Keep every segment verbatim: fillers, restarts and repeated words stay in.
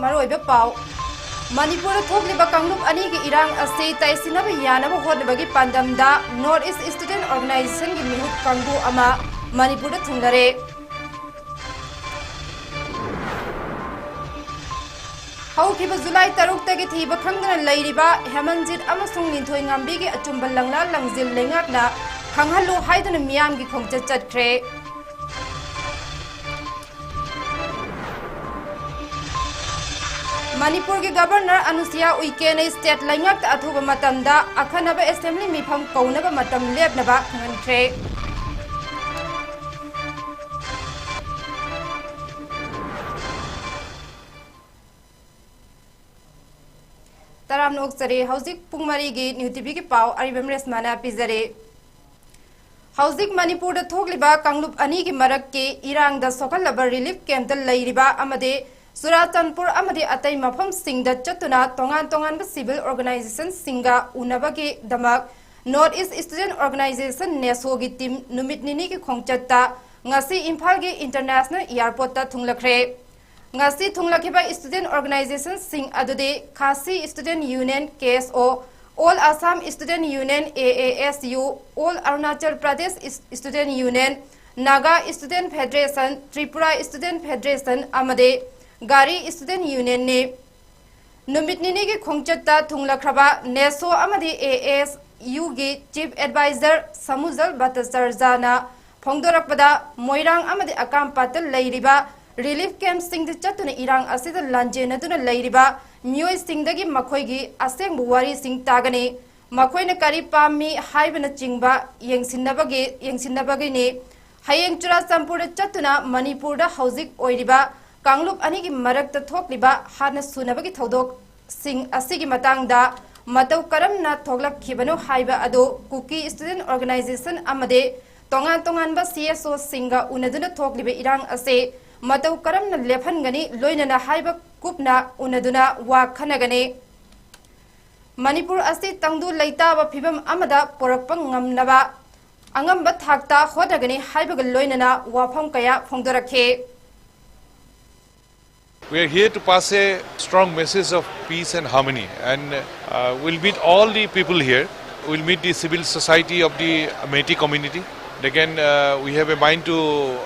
ꯃꯔꯨꯑꯣꯏꯕ ꯄꯥꯎ꯫ ꯃꯅꯤꯄꯨꯔꯗ ꯊꯣꯛꯂꯤꯕ ꯀꯥꯡꯂꯨꯞ ꯑꯅꯤꯒꯤ ꯏꯔꯥꯡ ꯑꯁꯤ ꯇꯥꯏꯁꯤꯟꯅꯕ ꯌꯥꯅꯕ ꯍꯣꯠꯅꯕꯒꯤ ꯄꯥꯟꯗꯝꯗ North East Student Organizationꯒꯤ ꯃꯤꯍꯨꯠ ꯀꯥꯡꯕꯨ ꯑꯃ ꯃꯅꯤꯄꯨꯔꯗ ꯊꯨꯡꯂꯔꯦ꯫ ꯍꯧꯈꯤꯕ ꯖꯨꯂꯥꯏ ꯇꯔꯨꯛꯇꯒꯤ ꯊꯤꯕ ꯈꯪꯗꯅ ꯂꯩꯔꯤꯕ ꯍꯦꯃꯟꯖꯤꯠ ꯑꯃꯁꯨꯡ ꯂꯤꯟꯊꯣꯏ ꯉꯥꯝꯕꯤꯒꯤ ꯑꯆꯨꯝꯕ ꯂꯪꯂꯥ ꯂꯪꯖꯤꯜ ꯂꯩꯉꯥꯛꯅ ꯈꯪꯍꯜꯂꯨ ꯍꯥꯏꯗꯨꯅ ꯃꯤꯌꯥꯝꯒꯤ ꯈꯣꯡꯆꯠ ꯆꯠꯈ꯭ꯔꯦ꯫ ꯃꯅꯤꯄꯨꯔꯒꯤ ꯒꯕꯔꯅꯔ ꯑꯅꯨꯁꯤꯌꯥ ꯎꯏꯀꯦꯅ state ꯂꯩꯉꯥꯛꯇ ꯑꯊꯨꯕ ꯃꯇꯝꯗ ꯑꯈꯟꯅꯕ assembly ꯃꯤꯐꯝ ꯀꯧꯅꯕ ꯃꯇꯝ ꯂꯦꯞꯅꯕ ꯈꯪꯍꯟꯈ꯭ꯔꯦ꯫ ꯇꯔꯥꯝꯅ ꯑꯣꯛꯆꯔꯤ꯫ ꯍꯧꯖꯤꯛ ꯄꯨꯡ ꯃꯔꯤꯒꯤ New TVꯒꯤ ꯄꯥꯎ ꯑꯔꯤꯕꯝ ꯔꯦꯁꯃꯥꯅ ꯄꯤꯖꯔꯤ꯫ ꯍꯧꯖꯤꯛ ꯃꯅꯤꯄꯨꯔꯗ ꯊꯣꯛꯂꯤꯕ ꯀꯥꯡꯂꯨꯞ ꯑꯅꯤꯒꯤ ꯃꯔꯛꯀꯤ ꯏꯔꯥꯡꯗ ꯁꯣꯛꯍꯜꯂꯕ relief campꯇ ꯂꯩꯔꯤꯕ ꯑꯃꯗꯤ ꯆꯨꯔꯥꯆꯥꯟꯄꯨꯔ ꯑꯃꯗꯤ ꯑꯇꯩ ꯃꯐꯝꯁꯤꯡꯗ ꯆꯠꯇꯨꯅ ꯇꯣꯉꯥꯟ ꯇꯣꯉꯥꯟꯕ civil organizationꯁꯤꯡꯒ ꯎꯅꯕꯒꯤꯗꯃꯛ North East Student Organization NESOꯒꯤ team ꯅꯨꯃꯤꯠ ꯅꯤꯅꯤꯒꯤ ꯈꯣꯡꯆꯠꯇ ꯉꯁꯤ ꯏꯝꯐꯥꯜꯒꯤ International Airportꯇ ꯊꯨꯡꯂꯈ꯭ꯔꯦ꯫ ꯉꯁꯤ ꯊꯨꯡꯂꯈꯤꯕ student organizationꯁꯤꯡ ꯑꯗꯨꯗꯤ Khasi Student Union, KSO, All Assam Student Union, AASU, All Arunachal Pradesh Is-, Student Union, Naga Student Federation, Tripura Student Federation ꯑꯃꯗꯤ ꯒꯥꯔꯤ Student Unionꯅꯤ꯫ ꯅꯨꯃꯤꯠ ꯅꯤꯅꯤꯒꯤ ꯈꯣꯡꯆꯠꯇ ꯊꯨꯡꯂꯈ꯭ꯔꯕ NESO ꯑꯃꯗꯤ AASUꯒꯤ Chief Advisor ꯁꯃꯨꯖꯜ ꯚꯠꯇꯆꯥꯔꯖꯥꯅ ꯐꯣꯡꯗꯣꯔꯛꯄꯗ, ꯃꯣꯏꯔꯥꯡ ꯑꯃꯗꯤ ꯑꯀꯥꯝꯄꯥꯠꯇ ꯂꯩꯔꯤꯕ relief campꯁꯤꯡꯗ ꯆꯠꯇꯨꯅ ꯏꯔꯥꯡ ꯑꯁꯤꯗ ꯂꯥꯟꯖꯦꯟꯅꯗꯨꯅ ꯂꯩꯔꯤꯕ ꯃꯤꯑꯣꯏꯁꯤꯡꯗꯒꯤ ꯃꯈꯣꯏꯒꯤ ꯑꯁꯦꯡꯕ ꯋꯥꯔꯤꯁꯤꯡ ꯇꯥꯒꯅꯤ꯫ ꯃꯈꯣꯏꯅ ꯀꯔꯤ ꯄꯥꯝꯃꯤ ꯍꯥꯏꯕꯅꯆꯤꯡꯕ ꯌꯦꯡꯁꯤꯟꯅꯕꯒꯤ, ꯌꯦꯡꯁꯤꯟꯅꯕꯒꯤꯅꯤ꯫ ꯍꯌꯦꯡ ꯆꯨꯔꯥꯆꯥꯟꯄꯨꯔꯗ ꯆꯠꯇꯨꯅ ꯃꯅꯤꯄꯨꯔꯗ ꯍꯧꯖꯤꯛ ꯑꯣꯏꯔꯤꯕ ꯀꯥꯡꯂꯨꯞ ꯑꯅꯤꯒꯤ ꯃꯔꯛꯇ ꯊꯣꯛꯂꯤꯕ ꯍꯥꯠꯅ ꯁꯨꯅꯕꯒꯤ ꯊꯧꯗꯣꯛꯁꯤꯡ ꯑꯁꯤꯒꯤ ꯃꯇꯥꯡꯗ ꯃꯇꯧ ꯀꯔꯝꯅ ꯊꯣꯛꯂꯛꯈꯤꯕꯅꯣ ꯍꯥꯏꯕ ꯑꯗꯨ ꯀꯨꯀꯤ Student Organization ꯑꯃꯗꯤ ꯇꯣꯉꯥꯟ ꯇꯣꯉꯥꯟꯕ CSOꯁꯤꯡꯒ ꯎꯅꯗꯨꯅ ꯊꯣꯛꯂꯤꯕ ꯏꯔꯥꯡ ꯑꯁꯤ ꯃꯇꯧ ꯀꯔꯝꯅ ꯂꯦꯞꯍꯟꯒꯅꯤ, ꯂꯣꯏꯅꯅ ꯍꯥꯏꯕ ꯀꯨꯞꯅ ꯎꯅꯗꯨꯅ ꯋꯥ ꯈꯟꯅꯒꯅꯤ꯫ ꯃꯅꯤꯄꯨꯔ ꯑꯁꯤ ꯇꯪꯗꯨ ꯂꯩꯇꯥꯕ ꯐꯤꯕꯝ ꯑꯃꯗ ꯄꯨꯔꯛꯄ ꯉꯝꯅꯕ ꯑꯉꯝꯕ ꯊꯥꯛꯇ ꯍꯣꯠꯅꯒꯅꯤ ꯍꯥꯏꯕꯒ ꯂꯣꯏꯅꯅ ꯋꯥꯐꯝ ꯀꯌꯥ ꯐꯣꯡꯗꯣꯔꯛꯈꯤ꯫ We are here to pass a strong message of peace and harmony, and uh, we'll meet all the people here. We'll meet the civil society of the Meitei community. Again, uh, we have a mind to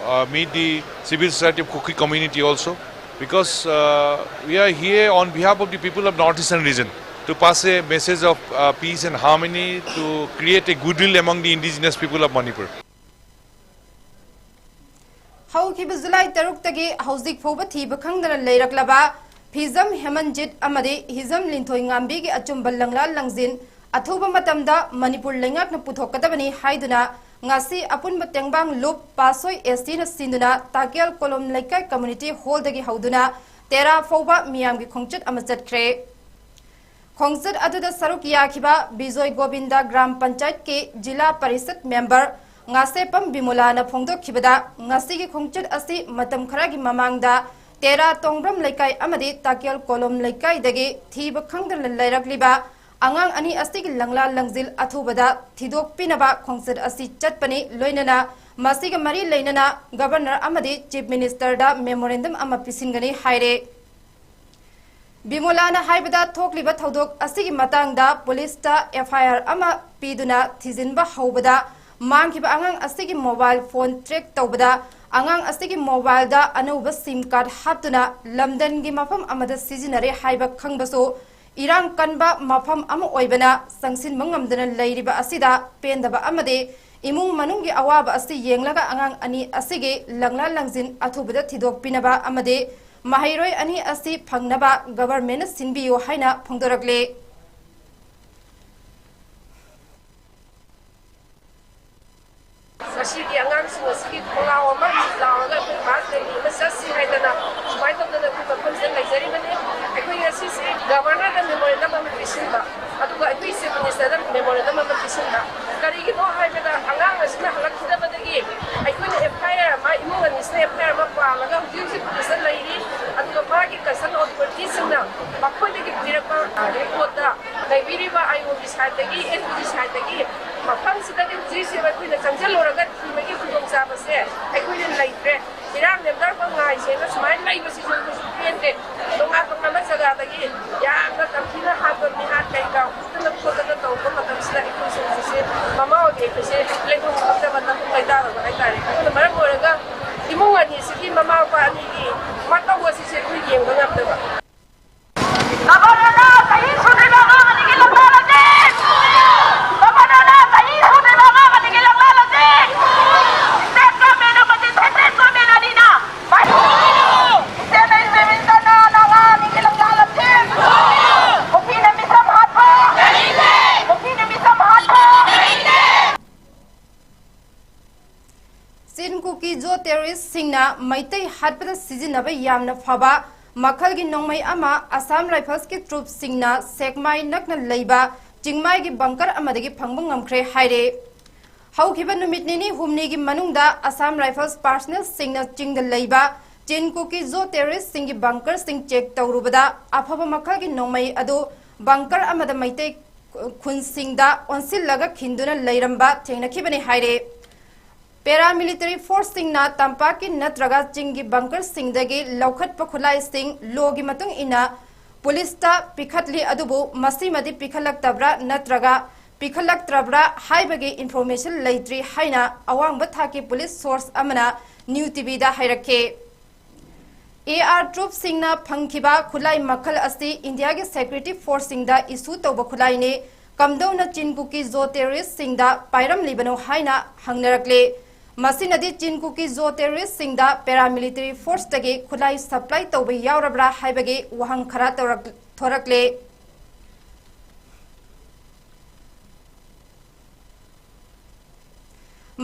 uh, meet the civil society of Kuki community also, because uh, we are here on behalf of the people of Northeastern region to pass a message of uh, peace and harmony, to create a goodwill among the indigenous people of Manipur. ꯍꯧꯈꯤꯕ July ꯇꯔꯨꯛꯇꯒꯤ ꯍꯧꯖꯤꯛ ꯐꯥꯎꯕ ꯊꯤꯕ ꯈꯪꯗꯅ ꯂꯩꯔꯛꯂꯕ ꯐꯤꯖꯝ ꯍꯦꯃꯟꯖꯤꯠ ꯑꯃꯗꯤ ꯍꯤꯖꯝ ꯂꯤꯟꯊꯣꯏ ꯉꯥꯝꯕꯤꯒꯤ ꯑꯆꯨꯝꯕ ꯂꯪꯂꯥ ꯂꯪꯖꯤꯟ ꯑꯊꯨꯕ ꯃꯇꯝꯗ ꯃꯅꯤꯄꯨꯔ ꯂꯩꯉꯥꯛꯅ ꯄꯨꯊꯣꯛꯀꯗꯕꯅꯤ ꯍꯥꯏꯗꯨꯅ ꯉꯁꯤ ꯑꯄꯨꯟꯕ ꯇꯦꯡꯕꯥꯡ ꯂꯨꯞ ꯄꯥꯁꯣꯏ ꯑꯦꯁ ꯇꯤꯅ ꯁꯤꯟꯗꯨꯅ ꯇꯥꯀꯦꯜ ꯀꯣꯂꯣꯝ ꯂꯩꯀꯥꯏ ꯀꯝꯃ꯭ꯌꯨꯅꯤꯇꯤ ꯍꯣꯜꯗꯒꯤ ꯍꯧꯗꯨꯅ ꯇꯦꯔꯥ ꯐꯥꯎꯕ ꯃꯤꯌꯥꯝꯒꯤ ꯈꯣꯡꯆꯠ ꯑꯃ ꯆꯠꯈ꯭ꯔꯦ꯫ ꯈꯣꯡꯆꯠ ꯑꯗꯨꯗ ꯁꯔꯨꯛ ꯌꯥꯈꯤꯕ ꯕꯤꯖꯣꯏ ꯒꯣꯕꯤꯟꯗ ꯒ꯭ꯔꯥꯝ ꯄꯟꯆꯥꯌꯠꯀꯤ ꯖꯤꯂꯥ ꯄꯔꯤꯁꯠ ꯃꯦꯝꯕꯔ ꯉꯥꯁꯦꯄꯝ ꯕꯤꯃꯣꯂꯥꯅ ꯐꯣꯡꯗꯣꯛꯈꯤꯕꯗ, ꯉꯁꯤꯒꯤ ꯈꯣꯡꯆꯠ ꯑꯁꯤ ꯃꯇꯝ ꯈꯔꯒꯤ ꯃꯃꯥꯡꯗ ꯇꯦꯔꯥ ꯇꯣꯡꯕ꯭ꯔꯝ ꯂꯩꯀꯥꯏ ꯑꯃꯗꯤ ꯇꯥꯀꯦꯜ ꯀꯣꯂꯣꯝ ꯂꯩꯀꯥꯏꯗꯒꯤ ꯊꯤꯕ ꯈꯪꯗꯅ ꯂꯩꯔꯛꯂꯤꯕ ꯑꯉꯥꯡ ꯑꯅꯤ ꯑꯁꯤꯒꯤ ꯂꯪꯂꯥ ꯂꯪꯖꯤꯜ ꯑꯊꯨꯕꯗ ꯊꯤꯗꯣꯛꯄꯤꯅꯕ ꯈꯣꯡꯆꯠ ꯑꯁꯤ ꯆꯠꯄꯅꯤ꯫ ꯂꯣꯏꯅꯅ ꯃꯁꯤꯒ ꯃꯔꯤ ꯂꯩꯅꯅ ꯒꯕꯔꯅꯔ ꯑꯃꯗꯤ ꯆꯤꯐ ꯃꯤꯅꯤꯁꯇꯔꯗ ꯃꯦꯃꯣꯔꯦꯟꯗꯝ ꯑꯃ ꯄꯤꯁꯤꯟꯒꯅꯤ ꯍꯥꯏꯔꯦ꯫ ꯕꯤꯃꯣꯂꯥꯅ ꯍꯥꯏꯕꯗ, ꯊꯣꯛꯂꯤꯕ ꯊꯧꯗꯣꯛ ꯑꯁꯤꯒꯤ ꯃꯇꯥꯡꯗ ꯄꯨꯂꯤꯁꯇ ꯑꯦꯐ ꯑꯥꯏ ꯑꯥꯔ ꯑꯃ ꯄꯤꯗꯨꯅ ꯊꯤꯖꯤꯟꯕ ꯍꯧꯕꯗ, ꯃꯥꯡꯈꯤꯕ ꯑꯉꯥꯡ ꯑꯁꯤꯒꯤ ꯃꯣꯕꯥꯏꯜ ꯐꯣꯟ ꯇ꯭ꯔꯦꯛ ꯇꯧꯕꯗ, ꯑꯉꯥꯡ ꯑꯁꯤꯒꯤ ꯃꯣꯕꯥꯏꯜꯗ ꯑꯅꯧꯕ ꯁꯤꯝ ꯀꯥꯔꯗ ꯍꯥꯞꯇꯨꯅ ꯂꯝꯗꯟꯒꯤ ꯃꯐꯝ ꯑꯃꯗ ꯁꯤꯖꯤꯟꯅꯔꯦ ꯍꯥꯏꯕ ꯈꯪꯕꯁꯨ, ꯏꯔꯥꯡ ꯀꯟꯕ ꯃꯐꯝ ꯑꯃ ꯑꯣꯏꯕꯅ ꯆꯪꯁꯤꯟꯕ ꯉꯝꯗꯅ ꯂꯩꯔꯤꯕ ꯑꯁꯤꯗ ꯄꯦꯟꯗꯕ ꯑꯃꯗꯤ ꯏꯃꯨꯡ ꯃꯅꯨꯡꯒꯤ ꯑꯋꯥꯕ ꯑꯁꯤ ꯌꯦꯡꯂꯒ ꯑꯉꯥꯡ ꯑꯅꯤ ꯑꯁꯤꯒꯤ ꯂꯪꯂꯥ ꯂꯪꯖꯤꯟ ꯑꯊꯨꯕꯗ ꯊꯤꯗꯣꯛꯄꯤꯅꯕ ꯑꯃꯗꯤ ꯃꯍꯩꯔꯣꯏ ꯑꯅꯤ ꯑꯁꯤ ꯐꯪꯅꯕ ꯒꯕꯔꯃꯦꯟꯅ ꯁꯤꯟꯕꯤꯌꯨ ꯍꯥꯏꯅ ꯐꯣꯡꯗꯣꯔꯛꯂꯤ꯫ ꯉꯁꯤꯒꯤ ꯑꯉꯥꯡꯁꯤꯡ ꯑꯁꯤꯒꯤ ꯈꯣꯡꯂꯥꯎ ꯑꯃ ꯂꯥꯎꯔꯒ ꯑꯩꯈꯣꯏ ꯃꯥ ꯂꯩꯔꯤ ꯑꯃ ꯆꯠꯁꯤ ꯍꯥꯏꯗꯅ ꯁꯨꯃꯥꯏꯅ ꯇꯧꯗꯅ ꯑꯩꯈꯣꯏ ꯃꯐꯝꯁꯤꯗ ꯂꯩꯖꯔꯤꯕꯅꯤ꯫ ꯑꯩꯈꯣꯏ ꯉꯁꯤꯁꯦ ꯒꯕꯔꯅꯔꯗ ꯃꯦꯃꯣꯔꯦꯟꯗꯝ ꯑꯃ ꯄꯤꯁꯤꯟꯕ, ꯑꯗꯨꯒ ꯑꯩꯈꯣꯏ ꯆꯤꯐ ꯃꯤꯅꯤꯁꯇꯔꯗ ꯃꯦꯃꯣꯔꯦꯟꯗꯝ ꯑꯃ ꯄꯤꯁꯤꯟꯕ꯫ ꯀꯔꯤꯒꯤꯅꯣ ꯍꯥꯏꯕꯗ, ꯑꯉꯥꯡ ꯑꯁꯤꯅ ꯍꯜꯂꯛꯈꯤꯗꯕꯗꯒꯤ ꯑꯩꯈꯣꯏꯅ ꯑꯦꯐ ꯑꯥꯏ ꯑꯥꯔ ꯑꯃ, ꯏꯃꯨꯡ ꯑꯅꯤꯁꯤꯅ ꯑꯦꯐ ꯑꯥꯏ ꯑꯥꯔ ꯑꯃ ꯄꯥꯜꯂꯒ ꯍꯧꯖꯤꯛ ꯍꯧꯖꯤꯛ ꯄꯨꯂꯤꯁꯇ ꯂꯩꯔꯤ꯫ ꯑꯗꯨꯒ ꯃꯥꯒꯤ ꯀꯟꯁꯔꯟ ꯑꯣꯊꯣꯔꯤꯇꯤꯁꯤꯡꯅ ꯃꯈꯣꯏꯗꯒꯤ ꯄꯤꯔꯛꯄ ꯔꯤꯄꯣꯔꯠꯇ ꯂꯩꯕꯤꯔꯤꯕ ꯑꯥꯏ ꯑꯣꯒꯤ ꯁꯥꯏꯠꯇꯒꯤ, ꯑꯦꯁ ꯄꯤꯒꯤ ꯁꯥꯏꯠꯇꯒꯤ ꯃꯐꯝꯁꯤꯗꯗꯤ ꯍꯧꯖꯤꯛ ꯍꯧꯖꯤꯛ ꯑꯩꯈꯣꯏꯅ ꯆꯪꯁꯤꯜꯂꯨꯔꯒ ꯊꯤꯕꯒꯤ ꯈꯨꯗꯣꯡꯆꯥꯕꯁꯦ ꯑꯩꯈꯣꯏꯅ ꯂꯩꯇ꯭ꯔꯦ꯫ ꯏꯔꯥꯡ ꯂꯦꯝꯗꯔꯛꯄ ꯉꯥꯏꯁꯦꯅ ꯁꯨꯃꯥꯏꯅ ꯂꯩꯕꯁꯤꯁꯨ ꯑꯩꯈꯣꯏꯁꯨ ꯄꯦꯟꯗꯦ꯫ ꯇꯣꯉꯥꯟ ꯇꯣꯉꯥꯟꯕ ꯖꯒꯥꯗꯒꯤ ꯌꯥꯝꯅ ꯇꯝꯊꯤꯅ ꯍꯥꯠꯄ, ꯃꯤꯍꯥꯠ ꯀꯩꯀꯥ ꯍꯨꯠꯇꯅ ꯈꯣꯠꯇꯅ ꯇꯧꯕ ꯃꯇꯝꯁꯤꯗ ꯑꯩꯈꯣꯏꯁꯨ ꯍꯧꯖꯤꯛꯁꯦ ꯃꯃꯥ ꯑꯣꯏꯕꯤ ꯑꯩꯈꯣꯏꯁꯦ ꯂꯩꯐꯝ ꯈꯪꯗꯕ ꯅꯐꯝ ꯂꯩꯇꯥꯗꯕ ꯍꯥꯏꯇꯥꯔꯦ꯫ ꯑꯗꯨꯅ ꯃꯔꯝ ꯑꯣꯏꯔꯒ ꯏꯃꯨꯡ ꯑꯅꯤꯁꯤꯒꯤ ꯃꯃꯥ ꯃꯄꯥ ꯑꯅꯤꯒꯤ ꯃꯇꯧ ꯑꯁꯤꯁꯦ ꯑꯩꯈꯣꯏ ꯌꯦꯡꯕ ꯉꯝꯗꯕ꯫ ꯒꯕꯔꯅꯔꯅ ꯆꯍꯤ ꯁꯨꯗ꯭ꯔꯤꯕ ꯑꯉꯥꯡ ꯑꯅꯤꯒꯤ ꯂꯪꯂꯥ ꯂꯥꯖꯤꯡ! ꯒꯕꯔꯅꯔꯅ ꯆꯍꯤ ꯁꯨꯗ꯭ꯔꯤꯕ ꯑꯉꯥꯡ ꯑꯅꯤꯒꯤ ꯂꯪꯂꯥ ꯂꯥꯖꯤꯡ! ꯁ꯭ꯇꯦꯠ ꯒꯚꯔꯟꯃꯦꯟꯠ ꯑꯃꯗꯤ ꯁꯦꯟꯇ꯭ꯔꯦꯜ ꯒꯚꯔꯟꯃꯦꯟꯠ ꯑꯅꯤꯅ ꯁ꯭ꯇꯦꯠ ꯂꯦꯖꯤꯁꯂꯦꯆꯔꯅ ꯅꯍꯥ ꯑꯅꯤꯒꯤ ꯂꯪꯂꯥ ꯂꯥꯖꯤꯡ! ꯀꯨꯀꯤꯅ ꯃꯤꯆꯝ ꯍꯥꯠꯄ! ꯀꯨꯀꯤꯅ ꯃꯤꯆꯝ ꯍꯥꯠꯄ! ꯆꯤꯟ ꯀꯨꯀꯤ ꯖꯣ ꯇꯦꯔꯣꯔꯤꯁ꯭ꯠꯁꯤꯡꯅ ꯃꯩꯇꯩ ꯍꯥꯠꯄꯗ ꯁꯤꯖꯤꯟꯅꯕ ꯌꯥꯝꯅ ꯐꯕ ꯃꯈꯜꯒꯤ ꯅꯣꯡꯃꯩ ꯑꯃ ꯑꯁꯥꯝ ꯔꯥꯏꯐꯜꯁꯀꯤ ꯇ꯭ꯔꯨꯞꯁꯤꯡꯅ ꯁꯦꯛꯃꯥꯏ ꯅꯛꯅ ꯂꯩꯕ ꯆꯤꯡꯃꯥꯏꯒꯤ ꯕꯪꯀꯔ ꯑꯃꯗꯒꯤ ꯐꯪꯕ ꯉꯝꯈ꯭ꯔꯦ ꯍꯥꯏꯔꯦ꯫ ꯍꯧꯈꯤꯕ ꯅꯨꯃꯤꯠ ꯅꯤꯅꯤ ꯍꯨꯝꯅꯤꯒꯤ ꯃꯅꯨꯡꯗ ꯑꯁꯥꯝ ꯔꯥꯏꯐꯜꯁ ꯄꯥꯔꯁꯅꯦꯜꯁꯤꯡꯅ ꯆꯤꯡꯗ ꯂꯩꯕ ꯆꯤꯟ ꯀꯨꯀꯤ ꯖꯣ ꯇꯦꯔꯣꯔꯤꯁ꯭ꯠꯁꯤꯡꯒꯤ ꯕꯪꯀꯔꯁꯤꯡ ꯆꯦꯛ ꯇꯧꯔꯨꯕꯗ ꯑꯐꯕ ꯃꯈꯜꯒꯤ ꯅꯣꯡꯃꯩ ꯑꯗꯨ ꯕꯪꯀꯔ ꯑꯃꯗ ꯃꯩꯇꯩ ꯈꯨꯟꯁꯤꯡꯗ ꯑꯣꯟꯁꯤꯜꯂꯒ ꯈꯤꯟꯗꯨꯅ ꯂꯩꯔꯝꯕ ꯊꯦꯡꯅꯈꯤꯕꯅꯤ ꯍꯥꯏꯔꯦ꯫ ꯄꯦꯔꯥꯃꯤꯂꯤꯇꯔꯤ ꯐꯣꯔꯁꯁꯤꯡꯅ ꯇꯝꯄꯥꯛꯀꯤ ꯅꯠꯇ꯭ꯔꯒ ꯆꯤꯡꯒꯤ ꯕꯪꯀꯔꯁꯤꯡꯗꯒꯤ ꯂꯧꯈꯠꯄ ꯈꯨꯠꯂꯥꯏꯁꯤꯡ ꯂꯣꯒꯤ ꯃꯇꯨꯡ ꯏꯟꯅ ꯄꯨꯂꯤꯁꯇ ꯄꯤꯈꯠꯂꯤ, ꯑꯗꯨꯕꯨ ꯃꯁꯤꯃꯗꯤ ꯄꯤꯈꯠꯂꯛꯇꯕ꯭ꯔꯥ ꯅꯠꯇ꯭ꯔꯒ ꯄꯤꯈꯠꯂꯛꯇ꯭ꯔꯕ꯭ꯔꯥ ꯍꯥꯏꯕꯒꯤ ꯏꯟꯐꯣꯔꯃꯦꯁꯟ ꯂꯩꯇ꯭ꯔꯤ ꯍꯥꯏꯅ ꯑꯋꯥꯡꯕ ꯊꯥꯛꯀꯤ ꯄꯨꯂꯤꯁ ꯁꯣꯔꯁ ꯑꯃꯅ ꯅ꯭ꯌꯨ ꯇꯤꯚꯤꯗ ꯍꯥꯏꯔꯛꯈꯤ꯫ ꯑꯦ ꯑꯥꯔ ꯇ꯭ꯔꯨꯞꯁꯤꯡꯅ ꯐꯪꯈꯤꯕ ꯈꯨꯠꯂꯥꯏ ꯃꯈꯜ ꯑꯁꯤ ꯏꯟꯗꯤꯌꯥꯒꯤ ꯁꯦꯀ꯭ꯌꯨꯔꯤꯇꯤ ꯐꯣꯔꯁꯁꯤꯡꯗ ꯏꯁꯨ ꯇꯧꯕ ꯈꯨꯠꯂꯥꯏꯅꯤ꯫ ꯀꯝꯗꯧꯅ ꯆꯤꯟ ꯀꯨꯀꯤ ꯖꯣ ꯇꯦꯔꯣꯔꯤꯁ꯭ꯠꯁꯤꯡꯗ ꯄꯥꯏꯔꯝꯂꯤꯕꯅꯣ ꯍꯥꯏꯅ ꯍꯪꯅꯔꯛꯂꯤ꯫ ꯃꯁꯤꯅꯗꯤ ꯆꯤꯟ ꯀꯨꯀꯤ ꯖꯣ ꯇꯦꯔꯣꯔꯤꯁ꯭ꯠꯁꯤꯡꯗ ꯄꯦꯔꯥꯃꯤꯂꯤꯇꯔꯤ ꯐꯣꯔꯁꯇꯒꯤ ꯈꯨꯠꯂꯥꯏ ꯁꯄ꯭ꯂꯥꯏ ꯇꯧꯕ ꯌꯥꯎꯔꯕ꯭ꯔꯥ ꯍꯥꯏꯕꯒꯤ ꯋꯥꯍꯪ ꯈꯔ ꯇꯧꯔꯛ-, ꯊꯣꯔꯛꯂꯤ꯫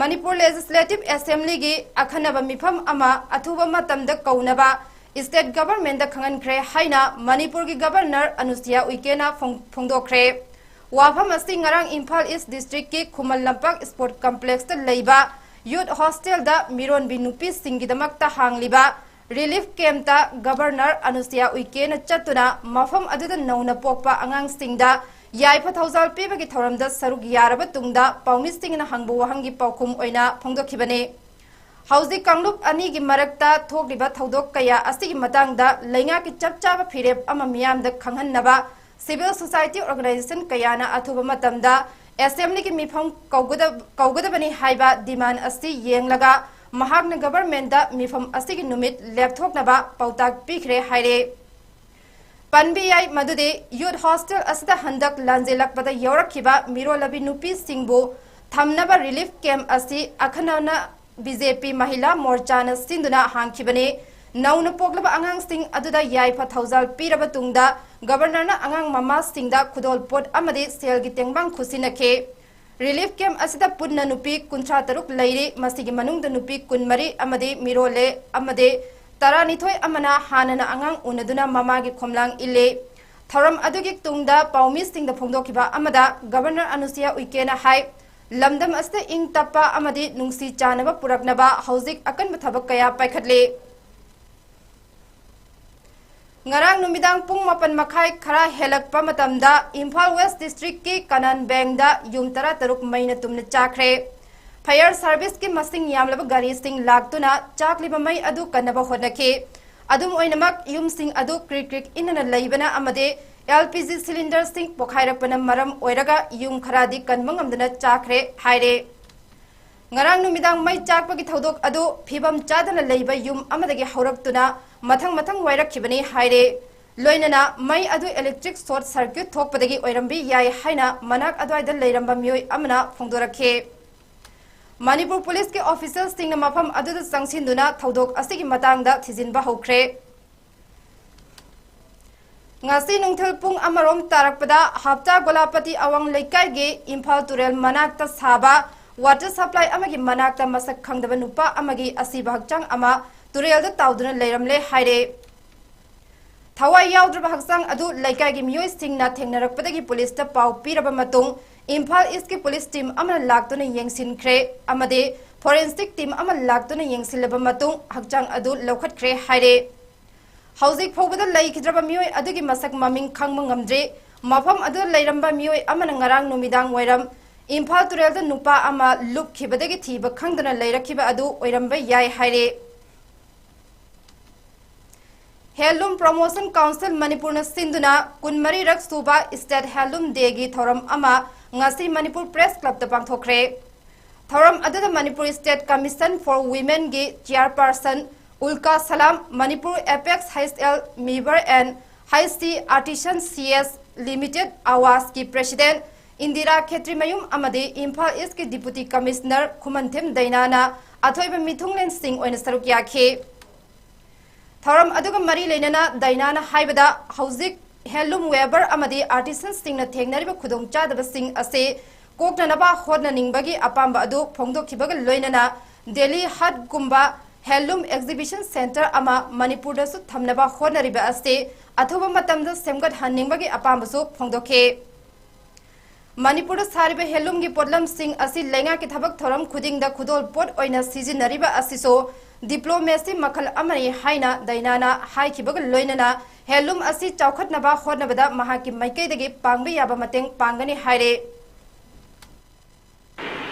ꯃꯅꯤꯄꯨꯔ ꯂꯦꯖꯤꯁꯂꯦꯇꯤꯚ ꯑꯦꯁꯦꯝꯕ꯭ꯂꯤꯒꯤ ꯑꯈꯟꯅꯕ ꯃꯤꯐꯝ ꯑꯃ ꯑꯊꯨꯕ ꯃꯇꯝꯗ ꯀꯧꯅꯕ ꯁ꯭ꯇꯦꯠ ꯒꯚꯔꯟꯃꯦꯟꯠꯇ ꯈꯪꯍꯟꯈ꯭ꯔꯦ ꯍꯥꯏꯅ ꯃꯅꯤꯄꯨꯔꯒꯤ ꯒꯚꯔꯅꯔ ꯑꯅꯨꯁꯨꯏꯌꯥ ꯎꯏꯀꯦꯅ ꯐꯣꯡ-, ꯐꯣꯡꯗꯣꯛꯈ꯭ꯔꯦ꯫ ꯋꯥꯐꯝ ꯑꯁꯤ ꯉꯔꯥꯡ ꯏꯝꯐꯥꯜ ꯏꯁ꯭ꯠ ꯗꯤꯁꯇ꯭ꯔꯤꯛꯀꯤ ꯈꯨꯃꯟ ꯂꯝꯄꯥꯛ ꯁ꯭ꯄꯣꯔꯠ ꯀꯝꯄ꯭ꯂꯦꯛꯁꯇ ꯂꯩꯕ ꯌꯨꯊ ꯍꯣꯁꯇꯦꯜꯗ ꯃꯤꯔꯣꯟꯕꯤ ꯅꯨꯄꯤꯁꯤꯡꯒꯤꯗꯃꯛꯇ ꯍꯥꯡꯂꯤꯕ ꯔꯤꯂꯤꯐ ꯀꯦꯝꯞꯇ ꯒꯚꯔꯅꯔ ꯑꯅꯨꯁꯨꯏꯌꯥ ꯎꯏꯀꯦꯅ ꯆꯠꯇꯨꯅ ꯃꯐꯝ ꯑꯗꯨꯗ ꯅꯧꯅ ꯄꯣꯛꯄ ꯑꯉꯥꯡꯁꯤꯡꯗ ꯌꯥꯏꯐ ꯊꯧꯖꯥꯜ ꯄꯤꯕꯒꯤ ꯊꯧꯔꯝꯗ ꯁꯔꯨꯛ ꯌꯥꯔꯕ ꯇꯨꯡꯗ ꯄꯥꯎꯃꯤꯁꯤꯡꯅ ꯍꯪꯕ ꯋꯥꯍꯪꯒꯤ ꯄꯥꯎꯈꯨꯝ ꯑꯣꯏꯅ ꯐꯣꯡꯗꯣꯛꯈꯤꯕꯅꯤ꯫ ꯍꯧꯖꯤꯛ ꯀꯥꯡꯂꯨꯞ ꯑꯅꯤꯒꯤ ꯃꯔꯛꯇ ꯊꯣꯛꯂꯤꯕ ꯊꯧꯗꯣꯛ ꯀꯌꯥ ꯑꯁꯤꯒꯤ ꯃꯇꯥꯡꯗ ꯂꯩꯉꯥꯛꯀꯤ ꯆꯞ ꯆꯥꯕ ꯐꯤꯔꯦꯞ ꯑꯃ ꯃꯤꯌꯥꯝꯗ ꯈꯪꯍꯟꯅꯕ civil society organization ꯀꯌꯥꯅ ꯑꯊꯨꯕ ꯃꯇꯝꯗ assemblyꯒꯤ ꯃꯤꯐꯝ ꯀꯧꯒꯗ-, ꯀꯧꯒꯗꯕꯅꯤ ꯍꯥꯏꯕ demand ꯑꯁꯤ ꯌꯦꯡꯂꯒ ꯃꯍꯥꯛꯅ governmentꯗ ꯃꯤꯐꯝ ꯑꯁꯤꯒꯤ ꯅꯨꯃꯤꯠ ꯂꯦꯞꯊꯣꯛꯅꯕ ꯄꯥꯎꯇꯥꯛ ꯄꯤꯈ꯭ꯔꯦ ꯍꯥꯏꯔꯦ꯫ ꯄꯟꯕ ꯌꯥꯏ ꯃꯗꯨꯗꯤ youth hostel ꯑꯁꯤꯗ ꯍꯟꯗꯛ ꯂꯥꯟꯖꯦꯜꯂꯛꯄꯗ ꯌꯥꯎꯔꯛꯈꯤꯕ ꯃꯤꯔꯣꯜꯂꯕꯤ ꯅꯨꯄꯤꯁꯤꯡꯕꯨ ꯊꯝꯅꯕ relief camp ꯑꯁꯤ ꯑꯈꯟꯅꯅ BJP ꯃꯍꯤꯂꯥ ꯃꯣꯔꯆꯥꯅ ꯁꯤꯟꯗꯨꯅ ꯍꯥꯡꯈꯤꯕꯅꯤ꯫ ꯅꯧꯅ ꯄꯣꯛꯂꯕ ꯑꯉꯥꯡꯁꯤꯡ ꯑꯗꯨꯗ ꯌꯥꯏꯐ ꯊꯧꯖꯥꯜ ꯄꯤꯔꯕ ꯇꯨꯡꯗ governorꯅ ꯑꯉꯥꯡ ꯃꯃꯥꯁꯤꯡꯗ ꯈꯨꯗꯣꯜꯄꯣꯠ ꯑꯃꯗꯤ ꯁꯦꯜꯒꯤ ꯇꯦꯡꯕꯥꯡ ꯈꯨꯠꯁꯤꯟꯅꯈꯤ꯫ Relief camp ꯑꯁꯤꯗ ꯄꯨꯟꯅ ꯅꯨꯄꯤ ꯀꯨꯟꯊ꯭ꯔꯥ ꯇꯔꯨꯛ ꯂꯩꯔꯤ꯫ ꯃꯁꯤꯒꯤ ꯃꯅꯨꯡꯗ ꯅꯨꯄꯤ ꯀꯨꯟꯃꯔꯤ ꯑꯃꯗꯤ ꯃꯤꯔꯣꯜꯂꯦ ꯑꯃꯗꯤ ꯇꯔꯥꯅꯤꯊꯣꯏ ꯑꯃꯅ ꯍꯥꯟꯅꯅ ꯑꯉꯥꯡ ꯎꯅꯗꯨꯅ ꯃꯃꯥꯒꯤ ꯈꯣꯝꯂꯥꯡ ꯏꯜꯂꯤ꯫ ꯊꯧꯔꯝ ꯑꯗꯨꯒꯤ ꯇꯨꯡꯗ ꯄꯥꯎꯃꯤꯁꯤꯡꯗ ꯐꯣꯡꯗꯣꯛꯈꯤꯕ ꯑꯃꯗ Governor ꯑꯅꯨꯁꯨꯌꯥ ꯎꯏꯀꯦꯅ ꯍꯥꯏ, ꯂꯝꯗꯝ ꯑꯁꯤꯗ ꯏꯪ ꯇꯞꯄ ꯑꯃꯗꯤ ꯅꯨꯡꯁꯤ ꯆꯥꯟꯅꯕ ꯄꯨꯔꯛꯅꯕ ꯍꯧꯖꯤꯛ ꯑꯀꯟꯕ ꯊꯕꯛ ꯀꯌꯥ ꯄꯥꯏꯈꯠꯂꯤ꯫ ꯉꯔꯥꯡ ꯅꯨꯃꯤꯗꯥꯡ ꯄꯨꯡ ꯃꯥꯄꯟ ꯃꯈꯥꯏ ꯈꯔ ꯍꯦꯜꯂꯛꯄ ꯃꯇꯝꯗ ꯏꯝꯐꯥꯜ West Districtꯀꯤ ꯀꯅꯥꯟ ꯕꯦꯡꯗ ꯌꯨꯝ ꯇꯔꯥꯇꯔꯨꯛ ꯃꯩꯅ ꯇꯨꯝꯅ ꯆꯥꯛꯈ꯭ꯔꯦ꯫ Fire serviceꯀꯤ ꯃꯁꯤꯡ ꯌꯥꯝꯂꯕ ꯒꯥꯔꯤꯁꯤꯡ ꯂꯥꯛꯇꯨꯅ ꯆꯥꯛꯂꯤꯕ ꯃꯩ ꯑꯗꯨ ꯀꯟꯅꯕ ꯍꯣꯠꯅꯈꯤ꯫ ꯑꯗꯨꯝ ꯑꯣꯏꯅꯃꯛ, ꯌꯨꯝꯁꯤꯡ ꯑꯗꯨ ꯀ꯭ꯔꯤꯛ ꯀ꯭ꯔꯤꯛ ꯏꯟꯅꯅ ꯂꯩꯕꯅ ꯑꯃꯗꯤ LPG cylinderꯁꯤꯡ ꯄꯣꯈꯥꯏꯔꯛꯄꯅ ꯃꯔꯝ ꯑꯣꯏꯔꯒ ꯌꯨꯝ ꯈꯔꯗꯤ ꯀꯟꯕ ꯉꯝꯗꯅ ꯆꯥꯛꯈ꯭ꯔꯦ ꯍꯥꯏꯔꯦ꯫ ꯉꯔꯥꯡ ꯅꯨꯃꯤꯗꯥꯡ ꯃꯩ ꯆꯥꯛꯄꯒꯤ ꯊꯧꯗꯣꯛ ꯑꯗꯨ ꯐꯤꯕꯝ ꯆꯥꯗꯅ ꯂꯩꯕ ꯌꯨꯝ ꯑꯃꯗꯒꯤ ꯍꯧꯔꯛꯇꯨꯅ ꯃꯊꯪ ꯃꯊꯪ ꯋꯥꯏꯔꯛꯈꯤꯕꯅꯤ ꯍꯥꯏꯔꯦ꯫ ꯂꯣꯏꯅꯅ ꯃꯩ ꯑꯗꯨ electric short circuit ꯊꯣꯛꯄꯗꯒꯤ ꯑꯣꯏꯔꯝꯕ ꯌꯥꯏ ꯍꯥꯏꯅ ꯃꯅꯥꯛ ꯑꯗꯨꯋꯥꯏꯗ ꯂꯩꯔꯝꯕ ꯃꯤꯑꯣꯏ ꯑꯃꯅ ꯐꯣꯡꯗꯣꯔꯛꯈꯤ꯫ ꯃꯅꯤꯄꯨꯔ ꯄꯨꯂꯤꯁꯀꯤ officialꯁꯤꯡꯅ ꯃꯐꯝ ꯑꯗꯨꯗ ꯆꯪꯁꯤꯟꯗꯨꯅ ꯊꯧꯗꯣꯛ ꯑꯁꯤꯒꯤ ꯃꯇꯥꯡꯗ ꯊꯤꯖꯤꯟꯕ ꯍꯧꯈ꯭ꯔꯦ꯫ ꯉꯁꯤ ꯅꯨꯡꯊꯤꯜ ꯄꯨꯡ ꯑꯃꯔꯣꯝ ꯇꯥꯔꯛꯄꯗ ꯍꯞꯇꯥ ꯒꯣꯂꯥꯄꯇꯤ ꯑꯋꯥꯡ ꯂꯩꯀꯥꯏꯒꯤ ꯏꯝꯐꯥꯜ ꯇꯨꯔꯦꯜ ꯃꯅꯥꯛꯇ ꯁꯥꯕ water supply ꯑꯃꯒꯤ ꯃꯅꯥꯛꯇ ꯃꯁꯛ ꯈꯪꯗꯕ ꯅꯨꯄꯥ ꯑꯃꯒꯤ ꯑꯁꯤꯕ ꯍꯛꯆꯥꯡ ꯑꯃ ꯇꯨꯔꯦꯜꯗ ꯇꯥꯎꯗꯨꯅ ꯂꯩꯔꯝꯂꯦ ꯍꯥꯏꯔꯦ꯫ ꯊꯋꯥꯏ ꯌꯥꯎꯗ꯭ꯔꯕ ꯍꯛꯆꯥꯡ ꯑꯗꯨ ꯂꯩꯀꯥꯏꯒꯤ ꯃꯤꯑꯣꯏꯁꯤꯡꯅ ꯊꯦꯡꯅꯔꯛꯄꯗꯒꯤ ꯄꯨꯂꯤꯁꯇ ꯄꯥꯎ ꯄꯤꯔꯕ ꯃꯇꯨꯡ ꯏꯝꯐꯥꯜ ꯏꯁꯀꯤ ꯄꯨꯂꯤꯁ ꯇꯤꯝ ꯑꯃꯅ ꯂꯥꯛꯇꯨꯅ ꯌꯦꯡꯁꯤꯟꯈ꯭ꯔꯦ ꯑꯃꯗꯤ forensic team ꯑꯃ ꯂꯥꯛꯇꯨꯅ ꯌꯦꯡꯁꯤꯜꯂꯕ ꯃꯇꯨꯡ ꯍꯛꯆꯥꯡ ꯑꯗꯨ ꯂꯧꯈꯠꯈ꯭ꯔꯦ ꯍꯥꯏꯔꯦ꯫ ꯍꯧꯖꯤꯛ ꯐꯥꯎꯕꯗ ꯂꯩꯈꯤꯗ꯭ꯔꯕ ꯃꯤꯑꯣꯏ ꯑꯗꯨꯒꯤ ꯃꯁꯛ ꯃꯃꯤꯡ ꯈꯪꯕ ꯉꯝꯗ꯭ꯔꯤ꯫ ꯃꯐꯝ ꯑꯗꯨꯗ ꯂꯩꯔꯝꯕ ꯃꯤꯑꯣꯏ ꯑꯃꯅ ꯉꯔꯥꯡ ꯅꯨꯃꯤꯗꯥꯡ ꯋꯥꯏꯔꯝ ꯏꯝꯐꯥꯜ ꯇꯨꯔꯦꯜꯗ ꯅꯨꯄꯥ ꯑꯃ ꯂꯨꯞꯈꯤꯕꯗꯒꯤ ꯊꯤꯕ ꯈꯪꯗꯅ ꯂꯩꯔꯛꯈꯤꯕ ꯑꯗꯨ ꯑꯣꯏꯔꯝꯕ ꯌꯥꯏ ꯍꯥꯏꯔꯦ꯫ Handloom Promotion Council ꯃꯅꯤꯄꯨꯔꯅ ꯁꯤꯟꯗꯨꯅ ꯀꯨꯟꯃꯔꯤꯔꯛ ꯁꯨꯕ State Handloom Dayꯒꯤ ꯊꯧꯔꯝ ꯑꯃ ꯉꯁꯤ ꯃꯅꯤꯄꯨꯔ Press Clubꯇ ꯄꯥꯡꯊꯣꯛꯈ꯭ꯔꯦ꯫ ꯊꯧꯔꯝ ꯑꯗꯨꯗ Manipur State Commission for Womenꯒꯤ Chairperson Ulka Salam, Manipur Apex H L Mibar and H C Artisan C S Limited Awaazꯀꯤ President Indira ꯈꯦꯇ꯭ꯔꯤꯃꯌꯨꯝ ꯑꯃꯗꯤ ꯏꯝꯐꯥꯜ Eastꯀꯤ Deputy Commissioner ꯈꯨꯃꯟꯊꯦꯝ ꯗꯩꯅꯥꯅ ꯑꯊꯣꯏꯕ ꯃꯤꯊꯨꯡꯂꯦꯟꯁꯤꯡ ꯑꯣꯏꯅ ꯁꯔꯨꯛ ꯌꯥꯈꯤ꯫ ꯊꯧꯔꯝ ꯑꯗꯨꯒ ꯃꯔꯤ ꯂꯩꯅꯅ ꯗꯩꯅꯥꯅ ꯍꯥꯏꯕꯗ, ꯍꯧꯖꯤꯛ handloom weaver ꯑꯃꯗꯤ artisanꯁꯤꯡꯅ ꯊꯦꯡꯅꯔꯤꯕ ꯈꯨꯗꯣꯡꯆꯥꯗꯕꯁꯤꯡ ꯑꯁꯤ ꯀꯣꯛꯅꯅꯕ ꯍꯣꯠꯅꯅꯤꯡꯕꯒꯤ ꯑꯄꯥꯝꯕ ꯑꯗꯨ ꯐꯣꯡꯗꯣꯛꯈꯤꯕꯒ ꯂꯣꯏꯅꯅ ꯗꯦꯜꯂꯤ ꯍꯠꯒꯨꯝꯕ handloom exhibition centre ꯑꯃ ꯃꯅꯤꯄꯨꯔꯗꯁꯨ ꯊꯝꯅꯕ ꯍꯣꯠꯅꯔꯤꯕ ꯑꯁꯤ ꯑꯊꯨꯕ ꯃꯇꯝꯗ ꯁꯦꯝꯒꯠꯍꯟꯅꯤꯡꯕꯒꯤ ꯑꯄꯥꯝꯕꯁꯨ ꯐꯣꯡꯗꯣꯛꯈꯤ꯫ ꯃꯅꯤꯄꯨꯔꯗ ꯁꯥꯔꯤꯕ handloomꯒꯤ ꯄꯣꯠꯂꯝꯁꯤꯡ ꯑꯁꯤ ꯂꯩꯉꯥꯛꯀꯤ ꯊꯕꯛ ꯊꯧꯔꯝ ꯈꯨꯗꯤꯡꯗ ꯈꯨꯗꯣꯜ ꯄꯣꯠ ꯑꯣꯏꯅ ꯁꯤꯖꯤꯟꯅꯔꯤꯕ ꯑꯁꯤꯁꯨ diplomacy ꯃꯈꯜ ꯑꯃꯅꯤ ꯍꯥꯏꯅ ꯗꯩꯅꯥꯅ ꯍꯥꯏꯈꯤꯕꯒ ꯂꯣꯏꯅꯅ handloom ꯑꯁꯤ ꯆꯥꯎꯈꯠꯅꯕ ꯍꯣꯠꯅꯕꯗ ꯃꯍꯥꯛꯀꯤ ꯃꯥꯏꯀꯩꯗꯒꯤ ꯄꯥꯡꯕ ꯌꯥꯕ ꯃꯇꯦꯡ ꯄꯥꯡꯒꯅꯤ ꯍꯥꯏꯔꯦ꯫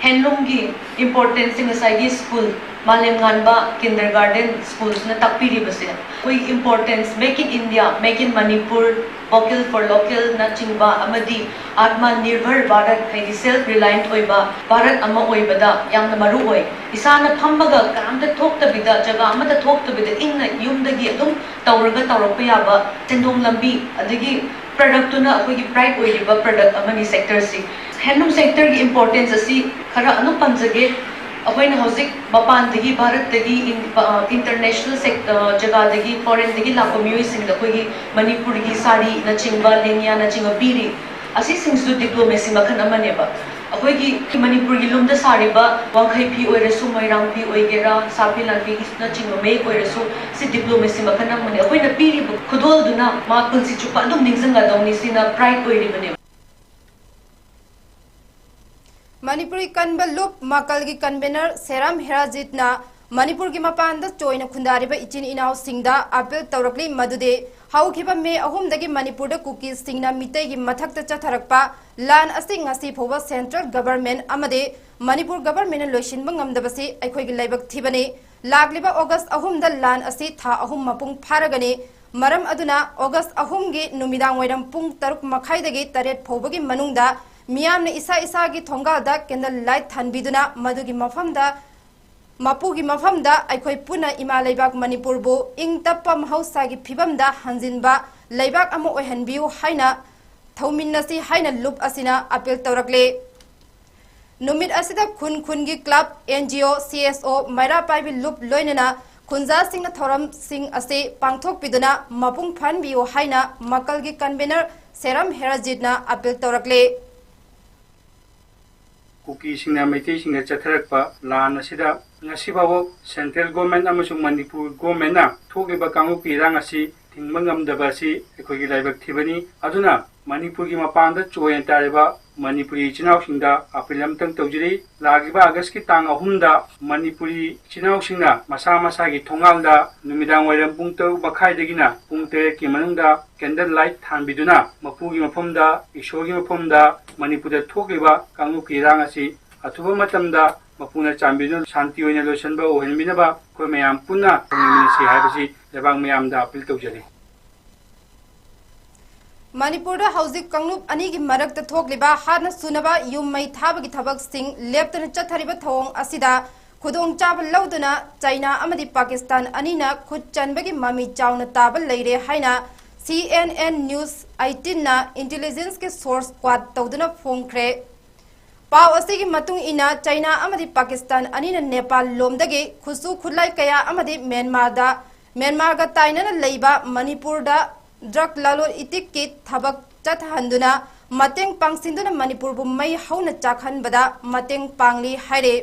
Handloomꯒꯤ importanceꯁꯤ ꯉꯁꯥꯏꯒꯤ school, ꯃꯥꯂꯦꯝ ꯉꯥꯟꯕ kindergarten schoolꯁꯤꯅ ꯇꯥꯛꯄꯤꯔꯤꯕꯁꯦ, ꯑꯩꯈꯣꯏ importance, Make in India, Make in Manipur, Vocal for Localꯅꯆꯤꯡꯕ ꯑꯃꯗꯤ Atma Nirbhar Bharat, ꯍꯥꯏꯗꯤ self reliant ꯑꯣꯏꯕ ꯚꯥꯔꯠ ꯑꯃ ꯑꯣꯏꯕꯗ ꯌꯥꯝꯅ ꯃꯔꯨ ꯑꯣꯏ꯫ ꯏꯁꯥꯅ ꯐꯝꯃꯒ ꯀꯅꯥꯝꯇ ꯊꯣꯛꯇꯕꯤꯗ, ꯖꯒꯥ ꯑꯃꯗ ꯊꯣꯛꯇꯕꯤꯗ, ꯏꯪꯅ ꯌꯨꯝꯗꯒꯤ ꯑꯗꯨꯝ ꯇꯧꯔꯒ ꯇꯧꯔꯛꯄ ꯌꯥꯕ ꯁꯦꯟꯗꯣꯡ ꯂꯝꯕꯤ, ꯑꯗꯒꯤ productꯇꯨꯅ ꯑꯩꯈꯣꯏꯒꯤ pride ꯑꯣꯏꯔꯤꯕ product ꯑꯃꯅꯤ sectorꯁꯤ꯫ Handloom sectorꯒꯤ importance ꯑꯁꯤ ꯈꯔ ꯑꯗꯨꯝ ꯄꯟꯖꯒꯦ꯫ ꯑꯩꯈꯣꯏꯅ ꯍꯧꯖꯤꯛ ꯃꯄꯥꯟꯗꯒꯤ, ꯚꯥꯔꯠꯇꯒꯤ, ꯏꯟ-, ꯑ, international sec-, ꯑ, ꯖꯒꯥꯗꯒꯤ, foreignꯗꯒꯤ ꯂꯥꯛꯄ ꯃꯤꯑꯣꯏꯁꯤꯡꯗ ꯑꯩꯈꯣꯏꯒꯤ ꯃꯅꯤꯄꯨꯔꯒꯤ ꯁꯥꯔꯤꯅꯆꯤꯡꯕ, ꯂꯦꯡꯌꯥꯅꯆꯤꯡꯕ ꯄꯤꯔꯤ꯫ ꯑꯁꯤꯁꯤꯡꯁꯤꯁꯨ diplomacy ꯃꯈꯜ ꯑꯃꯅꯦꯕ꯫ ꯑꯩꯈꯣꯏꯒꯤ ꯃꯅꯤꯄꯨꯔꯒꯤ ꯂꯨꯝꯗ ꯁꯥꯔꯤꯕ ꯋꯥꯡꯈꯩ ꯐꯤ ꯑꯣꯏꯔꯁꯨ, ꯃꯣꯏꯔꯥꯡ ꯐꯤ ꯑꯣꯏꯒꯦꯔꯥ, ꯁꯥꯐꯤ ꯂꯥꯟꯐꯤꯅꯆꯤꯡꯕ ꯃꯌꯦꯛ ꯑꯣꯏꯔꯁꯨ, ꯁꯤ diplomacy ꯃꯈꯜ ꯑꯃꯅꯤ꯫ ꯑꯩꯈꯣꯏꯅ ꯄꯤꯔꯤꯕ ꯈꯨꯗꯣꯜꯗꯨꯅ ꯃꯥ ꯄꯨꯟꯁꯤ ꯆꯨꯞꯄ ꯑꯗꯨꯝ ꯅꯤꯡꯁꯤꯡꯒꯗꯧꯅꯤ, ꯁꯤꯅ pride ꯑꯣꯏꯔꯤꯕꯅꯦꯕ꯫ ꯃꯅꯤꯄꯨꯔꯤ ꯀꯟꯕ ꯂꯨꯞ ꯃꯥꯀꯜꯒꯤ convener ꯁꯦꯔꯥꯝ ꯍꯦꯔꯥꯖꯤꯠꯅ ꯃꯅꯤꯄꯨꯔꯒꯤ ꯃꯄꯥꯟꯗ ꯆꯣꯏꯅ ꯈꯨꯟꯗꯥꯔꯤꯕ ꯏꯆꯤꯟ ꯏꯅꯥꯎꯁꯤꯡꯗ appeal ꯇꯧꯔꯛꯂꯤ, ꯃꯗꯨꯗꯤ ꯍꯧꯈꯤꯕ ꯃꯦ ꯑꯍꯨꯝꯗꯒꯤ ꯃꯅꯤꯄꯨꯔꯗ ꯀꯨꯀꯤꯁꯤꯡꯅ ꯃꯤꯇꯩꯒꯤ ꯃꯊꯛꯇ ꯆꯠꯊꯔꯛꯄ ꯂꯥꯟ ꯑꯁꯤ ꯉꯁꯤ ꯐꯥꯎꯕ ꯁꯦꯟꯇ꯭ꯔꯦꯜ ꯒꯚꯔꯟꯃꯦꯟꯠ ꯑꯃꯗꯤ ꯃꯅꯤꯄꯨꯔ ꯒꯚꯔꯟꯃꯦꯟꯠꯅ ꯂꯣꯏꯁꯤꯟꯕ ꯉꯝꯗꯕꯁꯤ ꯑꯩꯈꯣꯏꯒꯤ ꯂꯥꯏꯕꯛ ꯊꯤꯕꯅꯤ꯫ ꯂꯥꯛꯂꯤꯕ ꯑꯣꯒꯁ ꯑꯍꯨꯝꯗ ꯂꯥꯟ ꯑꯁꯤ ꯊꯥ ꯑꯍꯨꯝ ꯃꯄꯨꯡ ꯐꯥꯔꯒꯅꯤ꯫ ꯃꯔꯝ ꯑꯗꯨꯅ ꯑꯣꯒꯁ ꯑꯍꯨꯝꯒꯤ ꯅꯨꯃꯤꯗꯥꯡ ꯋꯥꯏꯔꯝ ꯄꯨꯡ ꯇꯔꯨꯛ ꯃꯈꯥꯏꯗꯒꯤ ꯇꯔꯦꯠ ꯐꯥꯎꯕꯒꯤ ꯃꯅꯨꯡꯗ ꯃꯤꯌꯥꯝꯅ ꯏꯁꯥ ꯏꯁꯥꯒꯤ ꯊꯣꯡꯒꯥꯜꯗ ꯀꯦꯟꯗꯜ ꯂꯥꯏꯠ ꯊꯥꯟꯕꯤꯗꯨꯅ ꯃꯗꯨꯒꯤ ꯃꯐꯝꯗ ꯃꯄꯨꯒꯤ ꯃꯐꯝꯗ ꯑꯩꯈꯣꯏ ꯄꯨꯟꯅ ꯏꯃꯥ ꯂꯩꯕꯥꯛ ꯃꯅꯤꯄꯨꯔꯕꯨ ꯏꯪ ꯇꯞꯄ ꯃꯍꯧꯁꯥꯒꯤ ꯐꯤꯕꯝꯗ ꯍꯟꯖꯤꯟꯕ ꯂꯩꯕꯥꯛ ꯑꯃ ꯑꯣꯏꯍꯟꯕꯤꯌꯨ ꯍꯥꯏꯅ ꯊꯧꯃꯤꯟꯅꯁꯤ ꯍꯥꯏꯅ ꯂꯨꯞ ꯑꯁꯤꯅ ꯑꯄꯤꯜ ꯇꯧꯔꯛꯂꯦ꯫ ꯅꯨꯃꯤꯠ ꯑꯁꯤꯗ ꯈꯨꯟ ꯈꯨꯟꯒꯤ club, and G O, C S ꯑꯣ, ꯃꯩꯔꯥ ꯄꯥꯏꯕꯤ ꯂꯨꯞ ꯂꯣꯏꯅꯅ ꯈꯨꯟꯖꯥꯁꯤꯡꯅ ꯊꯧꯔꯝꯁꯤꯡ ꯑꯁꯤ ꯄꯥꯡꯊꯣꯛꯄꯤꯗꯨꯅ ꯃꯄꯨꯡ ꯐꯥꯍꯟꯕꯤꯌꯨ ꯍꯥꯏꯅ ꯃꯀꯜꯒꯤ ꯀꯟꯚꯦꯅꯔ ꯁꯦꯔꯝ ꯍꯦꯔꯥꯖꯤꯠꯅ ꯑꯄꯤꯜ ꯇꯧꯔꯛꯂꯦ꯫ ꯀꯨꯀꯤꯁꯤꯡꯅ ꯃꯩꯇꯩꯁꯤꯡꯗ ꯆꯠꯊꯔꯛꯄ ꯂꯥꯟ ꯑꯁꯤꯗ ꯉꯁꯤ ꯐꯥꯎꯕ ꯁꯦꯟꯇ꯭ꯔꯦꯜ ꯒꯣꯔꯃꯦꯟ ꯑꯃꯁꯨꯡ ꯃꯅꯤꯄꯨꯔ ꯒꯣꯔꯃꯦꯟꯅ ꯊꯣꯛꯂꯤꯕ ꯀꯥꯡꯂꯨꯞꯀꯤ ꯏꯔꯥꯡ ꯑꯁꯤ ꯊꯤꯡꯕ ꯉꯝꯗꯕ ꯑꯁꯤ ꯑꯩꯈꯣꯏꯒꯤ ꯂꯥꯏꯕꯛ ꯊꯤꯕꯅꯤ꯫ ꯑꯗꯨꯅ ꯃꯅꯤꯄꯨꯔꯒꯤ ꯃꯄꯥꯟꯗ ꯆꯣꯏꯅ ꯇꯥꯔꯤꯕ ꯃꯅꯤꯄꯨꯔꯤ ꯏꯆꯤꯟ ꯏꯅꯥꯎꯁꯤꯡꯗ ꯑꯄꯤꯜ ꯑꯃꯇꯪ ꯇꯧꯖꯔꯤ꯫ ꯂꯥꯛꯂꯤꯕ ꯑꯥꯒꯁꯀꯤ ꯇꯥꯡ ꯑꯍꯨꯝꯗ ꯃꯅꯤꯄꯨꯔꯤ ꯏꯆꯤꯟ ꯏꯅꯥꯎꯁꯤꯡꯅ ꯃꯁꯥ ꯃꯁꯥꯒꯤ ꯊꯣꯡꯒꯥꯜꯗ ꯅꯨꯃꯤꯗꯥꯡ ꯋꯥꯏꯔꯝ ꯄꯨꯡ ꯇꯔꯨꯛ ꯃꯈꯥꯏꯗꯒꯤꯅ ꯄꯨꯡ ꯇꯔꯦꯠꯀꯤ ꯃꯅꯨꯡꯗ ꯀꯦꯟꯗꯜ ꯂꯥꯏꯠ ꯊꯥꯟꯕꯤꯗꯨꯅ ꯃꯄꯨꯒꯤ ꯃꯐꯝꯗ, ꯏꯁꯣꯔꯒꯤ ꯃꯐꯝꯗ, ꯃꯅꯤꯄꯨꯔꯗ ꯊꯣꯛꯂꯤꯕ ꯀꯥꯡꯂꯨꯞꯀꯤ ꯏꯔꯥꯡ ꯑꯁꯤ ꯑꯊꯨꯕ ꯃꯇꯝꯗ ꯃꯄꯨꯅ ꯆꯥꯟꯕꯤꯗꯨꯅ ꯁꯥꯟꯇꯤ ꯑꯣꯏꯅ ꯂꯣꯏꯁꯤꯟꯕ ꯑꯣꯏꯍꯟꯕꯤꯅꯕ ꯑꯩꯈꯣꯏ ꯃꯌꯥꯝ ꯄꯨꯟꯅ ꯈꯪꯃꯤꯟꯅꯁꯤ ꯍꯥꯏꯕꯁꯤ ꯂꯩꯕꯥꯛ ꯃꯤꯌꯥꯝꯗ ꯑꯄꯤꯜ ꯇꯧꯖꯔꯤ꯫ ꯃꯅꯤꯄꯨꯔꯗ ꯍꯧꯖꯤꯛ ꯀꯥꯡꯂꯨꯞ ꯑꯅꯤꯒꯤ ꯃꯔꯛꯇ ꯊꯣꯛꯂꯤꯕ ꯍꯥꯠꯅ ꯁꯨꯅꯕ ꯌꯨꯝ ꯃꯩ ꯊꯥꯕꯒꯤ ꯊꯕꯛꯁꯤꯡ ꯂꯦꯞꯇꯅ ꯆꯠꯊꯔꯤꯕ ꯊꯧꯑꯣꯡ ꯑꯁꯤꯗ ꯈꯨꯗꯣꯡꯆꯥꯕ ꯂꯧꯗꯨꯅ ꯆꯩꯅꯥ ꯑꯃꯗꯤ ꯄꯥꯀꯤꯁꯇꯥꯟ ꯑꯅꯤꯅ ꯈꯨꯠ ꯆꯟꯕꯒꯤ ꯃꯃꯤ ꯆꯥꯎꯅ ꯇꯥꯕ ꯂꯩꯔꯦ ꯍꯥꯏꯅ ꯁꯤ ꯑꯦꯟ ꯑꯦꯟ ꯅ꯭ꯌꯨꯁ ꯑꯩꯠꯇꯤꯟꯅ ꯏꯟꯇꯦꯂꯤꯖꯦꯟꯁꯀꯤ ꯁꯣꯔꯁ ꯀ꯭ꯋꯥꯠ ꯇꯧꯗꯨꯅ ꯐꯣꯡꯈ꯭ꯔꯦ꯫ ꯄꯥꯎ ꯑꯁꯤꯒꯤ ꯃꯇꯨꯡ ꯏꯟꯅ ꯆꯩꯅꯥ ꯑꯃꯗꯤ ꯄꯥꯀꯤꯁꯇꯥꯟ ꯑꯅꯤꯅ ꯅꯦꯄꯥꯜ ꯂꯣꯝꯗꯒꯤ ꯈꯨꯠꯁꯨ ꯈꯨꯠꯂꯥꯏ ꯀꯌꯥ ꯑꯃꯗꯤ ꯃ꯭ꯌꯥꯟꯃꯥꯔꯗ, ꯃ꯭ꯌꯥꯟꯃꯥꯔꯒ ꯇꯥꯏꯅꯅ ꯂꯩꯕ ꯃꯅꯤꯄꯨꯔꯗ ꯗ꯭ꯔꯒ ꯂꯂꯣꯟ ꯏꯇꯤꯛꯀꯤ ꯊꯕꯛ ꯆꯠꯊꯍꯟꯗꯨꯅ ꯃꯇꯦꯡ ꯄꯥꯡꯁꯤꯟꯗꯨꯅ ꯃꯅꯤꯄꯨꯔꯕꯨ ꯃꯩ ꯍꯧꯅ ꯆꯥꯛꯍꯟꯕꯗ ꯃꯇꯦꯡ ꯄꯥꯡꯂꯤ ꯍꯥꯏꯔꯦ꯫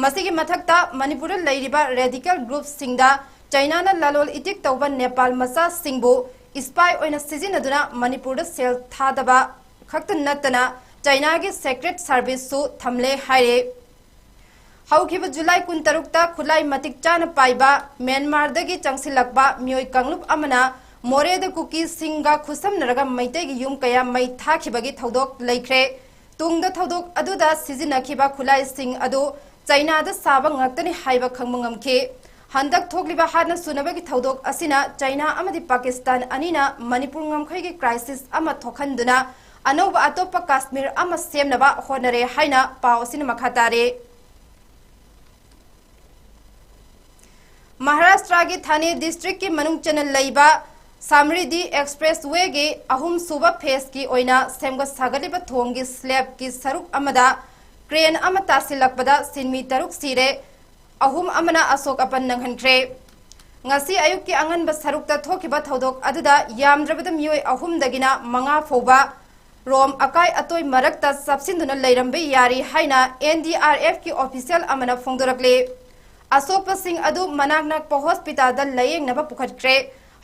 ꯃꯁꯤꯒꯤ ꯃꯊꯛꯇ ꯃꯅꯤꯄꯨꯔꯗ ꯂꯩꯔꯤꯕ ꯔꯦꯗꯤꯀꯦꯜ ꯒ꯭ꯔꯨꯞꯁꯤꯡꯗ ꯆꯩꯅꯥꯅ ꯂꯂꯣꯟ ꯏꯇꯤꯛ ꯇꯧꯕ ꯅꯦꯄꯥꯜ ꯃꯆꯥꯁꯤꯡꯕꯨ ꯏꯁꯄꯥꯏ ꯑꯣꯏꯅ ꯁꯤꯖꯤꯟꯅꯗꯨꯅ ꯃꯅꯤꯄꯨꯔꯗ ꯁꯦꯜ ꯊꯥꯗꯕ ꯈꯛꯇ ꯅꯠꯇꯅ ꯆꯩꯅꯥꯒꯤ ꯁꯦꯀ꯭ꯔꯦꯠ ꯁꯥꯔꯚꯤꯁꯁꯨ ꯊꯝꯂꯦ ꯍꯥꯏꯔꯦ꯫ ꯍꯧꯈꯤꯕ ꯖꯨꯂꯥꯏ ꯀꯨꯟꯇꯔꯨꯛꯇ ꯈꯨꯠꯂꯥꯏ ꯃꯇꯤꯛ ꯆꯥꯅ ꯄꯥꯏꯕ ꯃ꯭ꯌꯥꯟꯃꯥꯔꯗꯒꯤ ꯆꯪꯁꯤꯜꯂꯛꯄ ꯃꯤꯑꯣꯏ ꯀꯥꯡꯂꯨꯞ ꯑꯃꯅ ꯃꯣꯔꯦꯗ ꯀꯨꯀꯤꯁꯤꯡꯒ ꯈꯨꯠꯁꯝꯅꯔꯒ ꯃꯩꯇꯩꯒꯤ ꯌꯨꯝ ꯀꯌꯥ ꯃꯩ ꯊꯥꯈꯤꯕꯒꯤ ꯊꯧꯗꯣꯛ ꯂꯩꯈ꯭ꯔꯦ꯫ ꯇꯨꯡꯗ ꯊꯧꯗꯣꯛ ꯑꯗꯨꯗ ꯁꯤꯖꯤꯟꯅꯈꯤꯕ ꯈꯨꯠꯂꯥꯏꯁꯤꯡ ꯑꯗꯨ ꯆꯩꯅꯥꯗ ꯁꯥꯕ ꯉꯥꯛꯇꯅꯤ ꯍꯥꯏꯕ ꯈꯪꯕ ꯉꯝꯈꯤ꯫ ꯍꯟꯗꯛ ꯊꯣꯛꯂꯤꯕ ꯍꯥꯠꯅ ꯁꯨꯅꯕꯒꯤ ꯊꯧꯗꯣꯛ ꯑꯁꯤꯅ ꯆꯩꯅꯥ ꯑꯃꯗꯤ ꯄꯥꯀꯤꯁꯇꯥꯟ ꯑꯅꯤꯅ ꯃꯅꯤꯄꯨꯔ ꯉꯝꯈꯩꯒꯤ crisis ꯑꯃ ꯊꯣꯛꯍꯟꯗꯨꯅ ꯑꯅꯧꯕ ꯑꯇꯣꯞꯄ ꯀꯥꯁꯃꯤꯔ ꯑꯃ ꯁꯦꯝꯅꯕ ꯍꯣꯠꯅꯔꯦ ꯍꯥꯏꯅ ꯄꯥꯎ ꯑꯁꯤꯅ ꯃꯈꯥ ꯇꯥꯔꯦ꯫ ꯃꯍꯥꯔꯥꯁꯇ꯭ꯔꯒꯤ ꯊꯥꯅꯦ districtꯀꯤ ꯃꯅꯨꯡ ꯆꯟꯅ ꯂꯩꯕ ꯁꯥꯃ꯭ꯔꯤꯗꯤ Expresswayꯒꯤ ꯑꯍꯨꯝꯁꯨꯕ phaseꯀꯤ ꯑꯣꯏꯅ ꯁꯦꯝꯒꯠ ꯁꯥꯒꯠꯂꯤꯕ ꯊꯣꯡꯒꯤ slabꯀꯤ ꯁꯔꯨꯛ ꯑꯃꯗ crane ꯑꯃ ꯇꯥꯁꯤꯜꯂꯛꯄꯗ ꯁꯤꯟꯃꯤ ꯇꯔꯨꯛ ꯁꯤꯔꯦ, ꯑꯍꯨꯝ ꯑꯃꯅ ꯑꯁꯣꯛ ꯑꯄꯟ ꯅꯪꯍꯟꯈ꯭ꯔꯦ꯫ ꯉꯁꯤ ꯑꯌꯨꯛꯀꯤ ꯑꯉꯟꯕ ꯁꯔꯨꯛꯇ ꯊꯣꯛꯈꯤꯕ ꯊꯧꯗꯣꯛ ꯑꯗꯨꯗ ꯌꯥꯝꯗ꯭ꯔꯕꯗ ꯃꯤꯑꯣꯏ ꯑꯍꯨꯝꯗꯒꯤꯅ ꯃꯉꯥ ꯐꯥꯎꯕ ꯔꯣꯝ ꯑꯀꯥꯏ ꯑꯇꯣꯏ ꯃꯔꯛꯇ ꯆꯞꯁꯤꯟꯗꯨꯅ ꯂꯩꯔꯝꯕ ꯌꯥꯔꯤ ꯍꯥꯏꯅ NDRFꯀꯤ official ꯑꯃꯅ ꯐꯣꯡꯗꯣꯔꯛꯂꯤ꯫ ꯑꯁꯣꯛꯄꯁꯤꯡ ꯑꯗꯨ ꯃꯅꯥꯛ ꯅꯛꯄ hospitalꯗ ꯂꯥꯌꯦꯡꯅꯕ ꯄꯨꯈꯠꯈ꯭ꯔꯦ꯫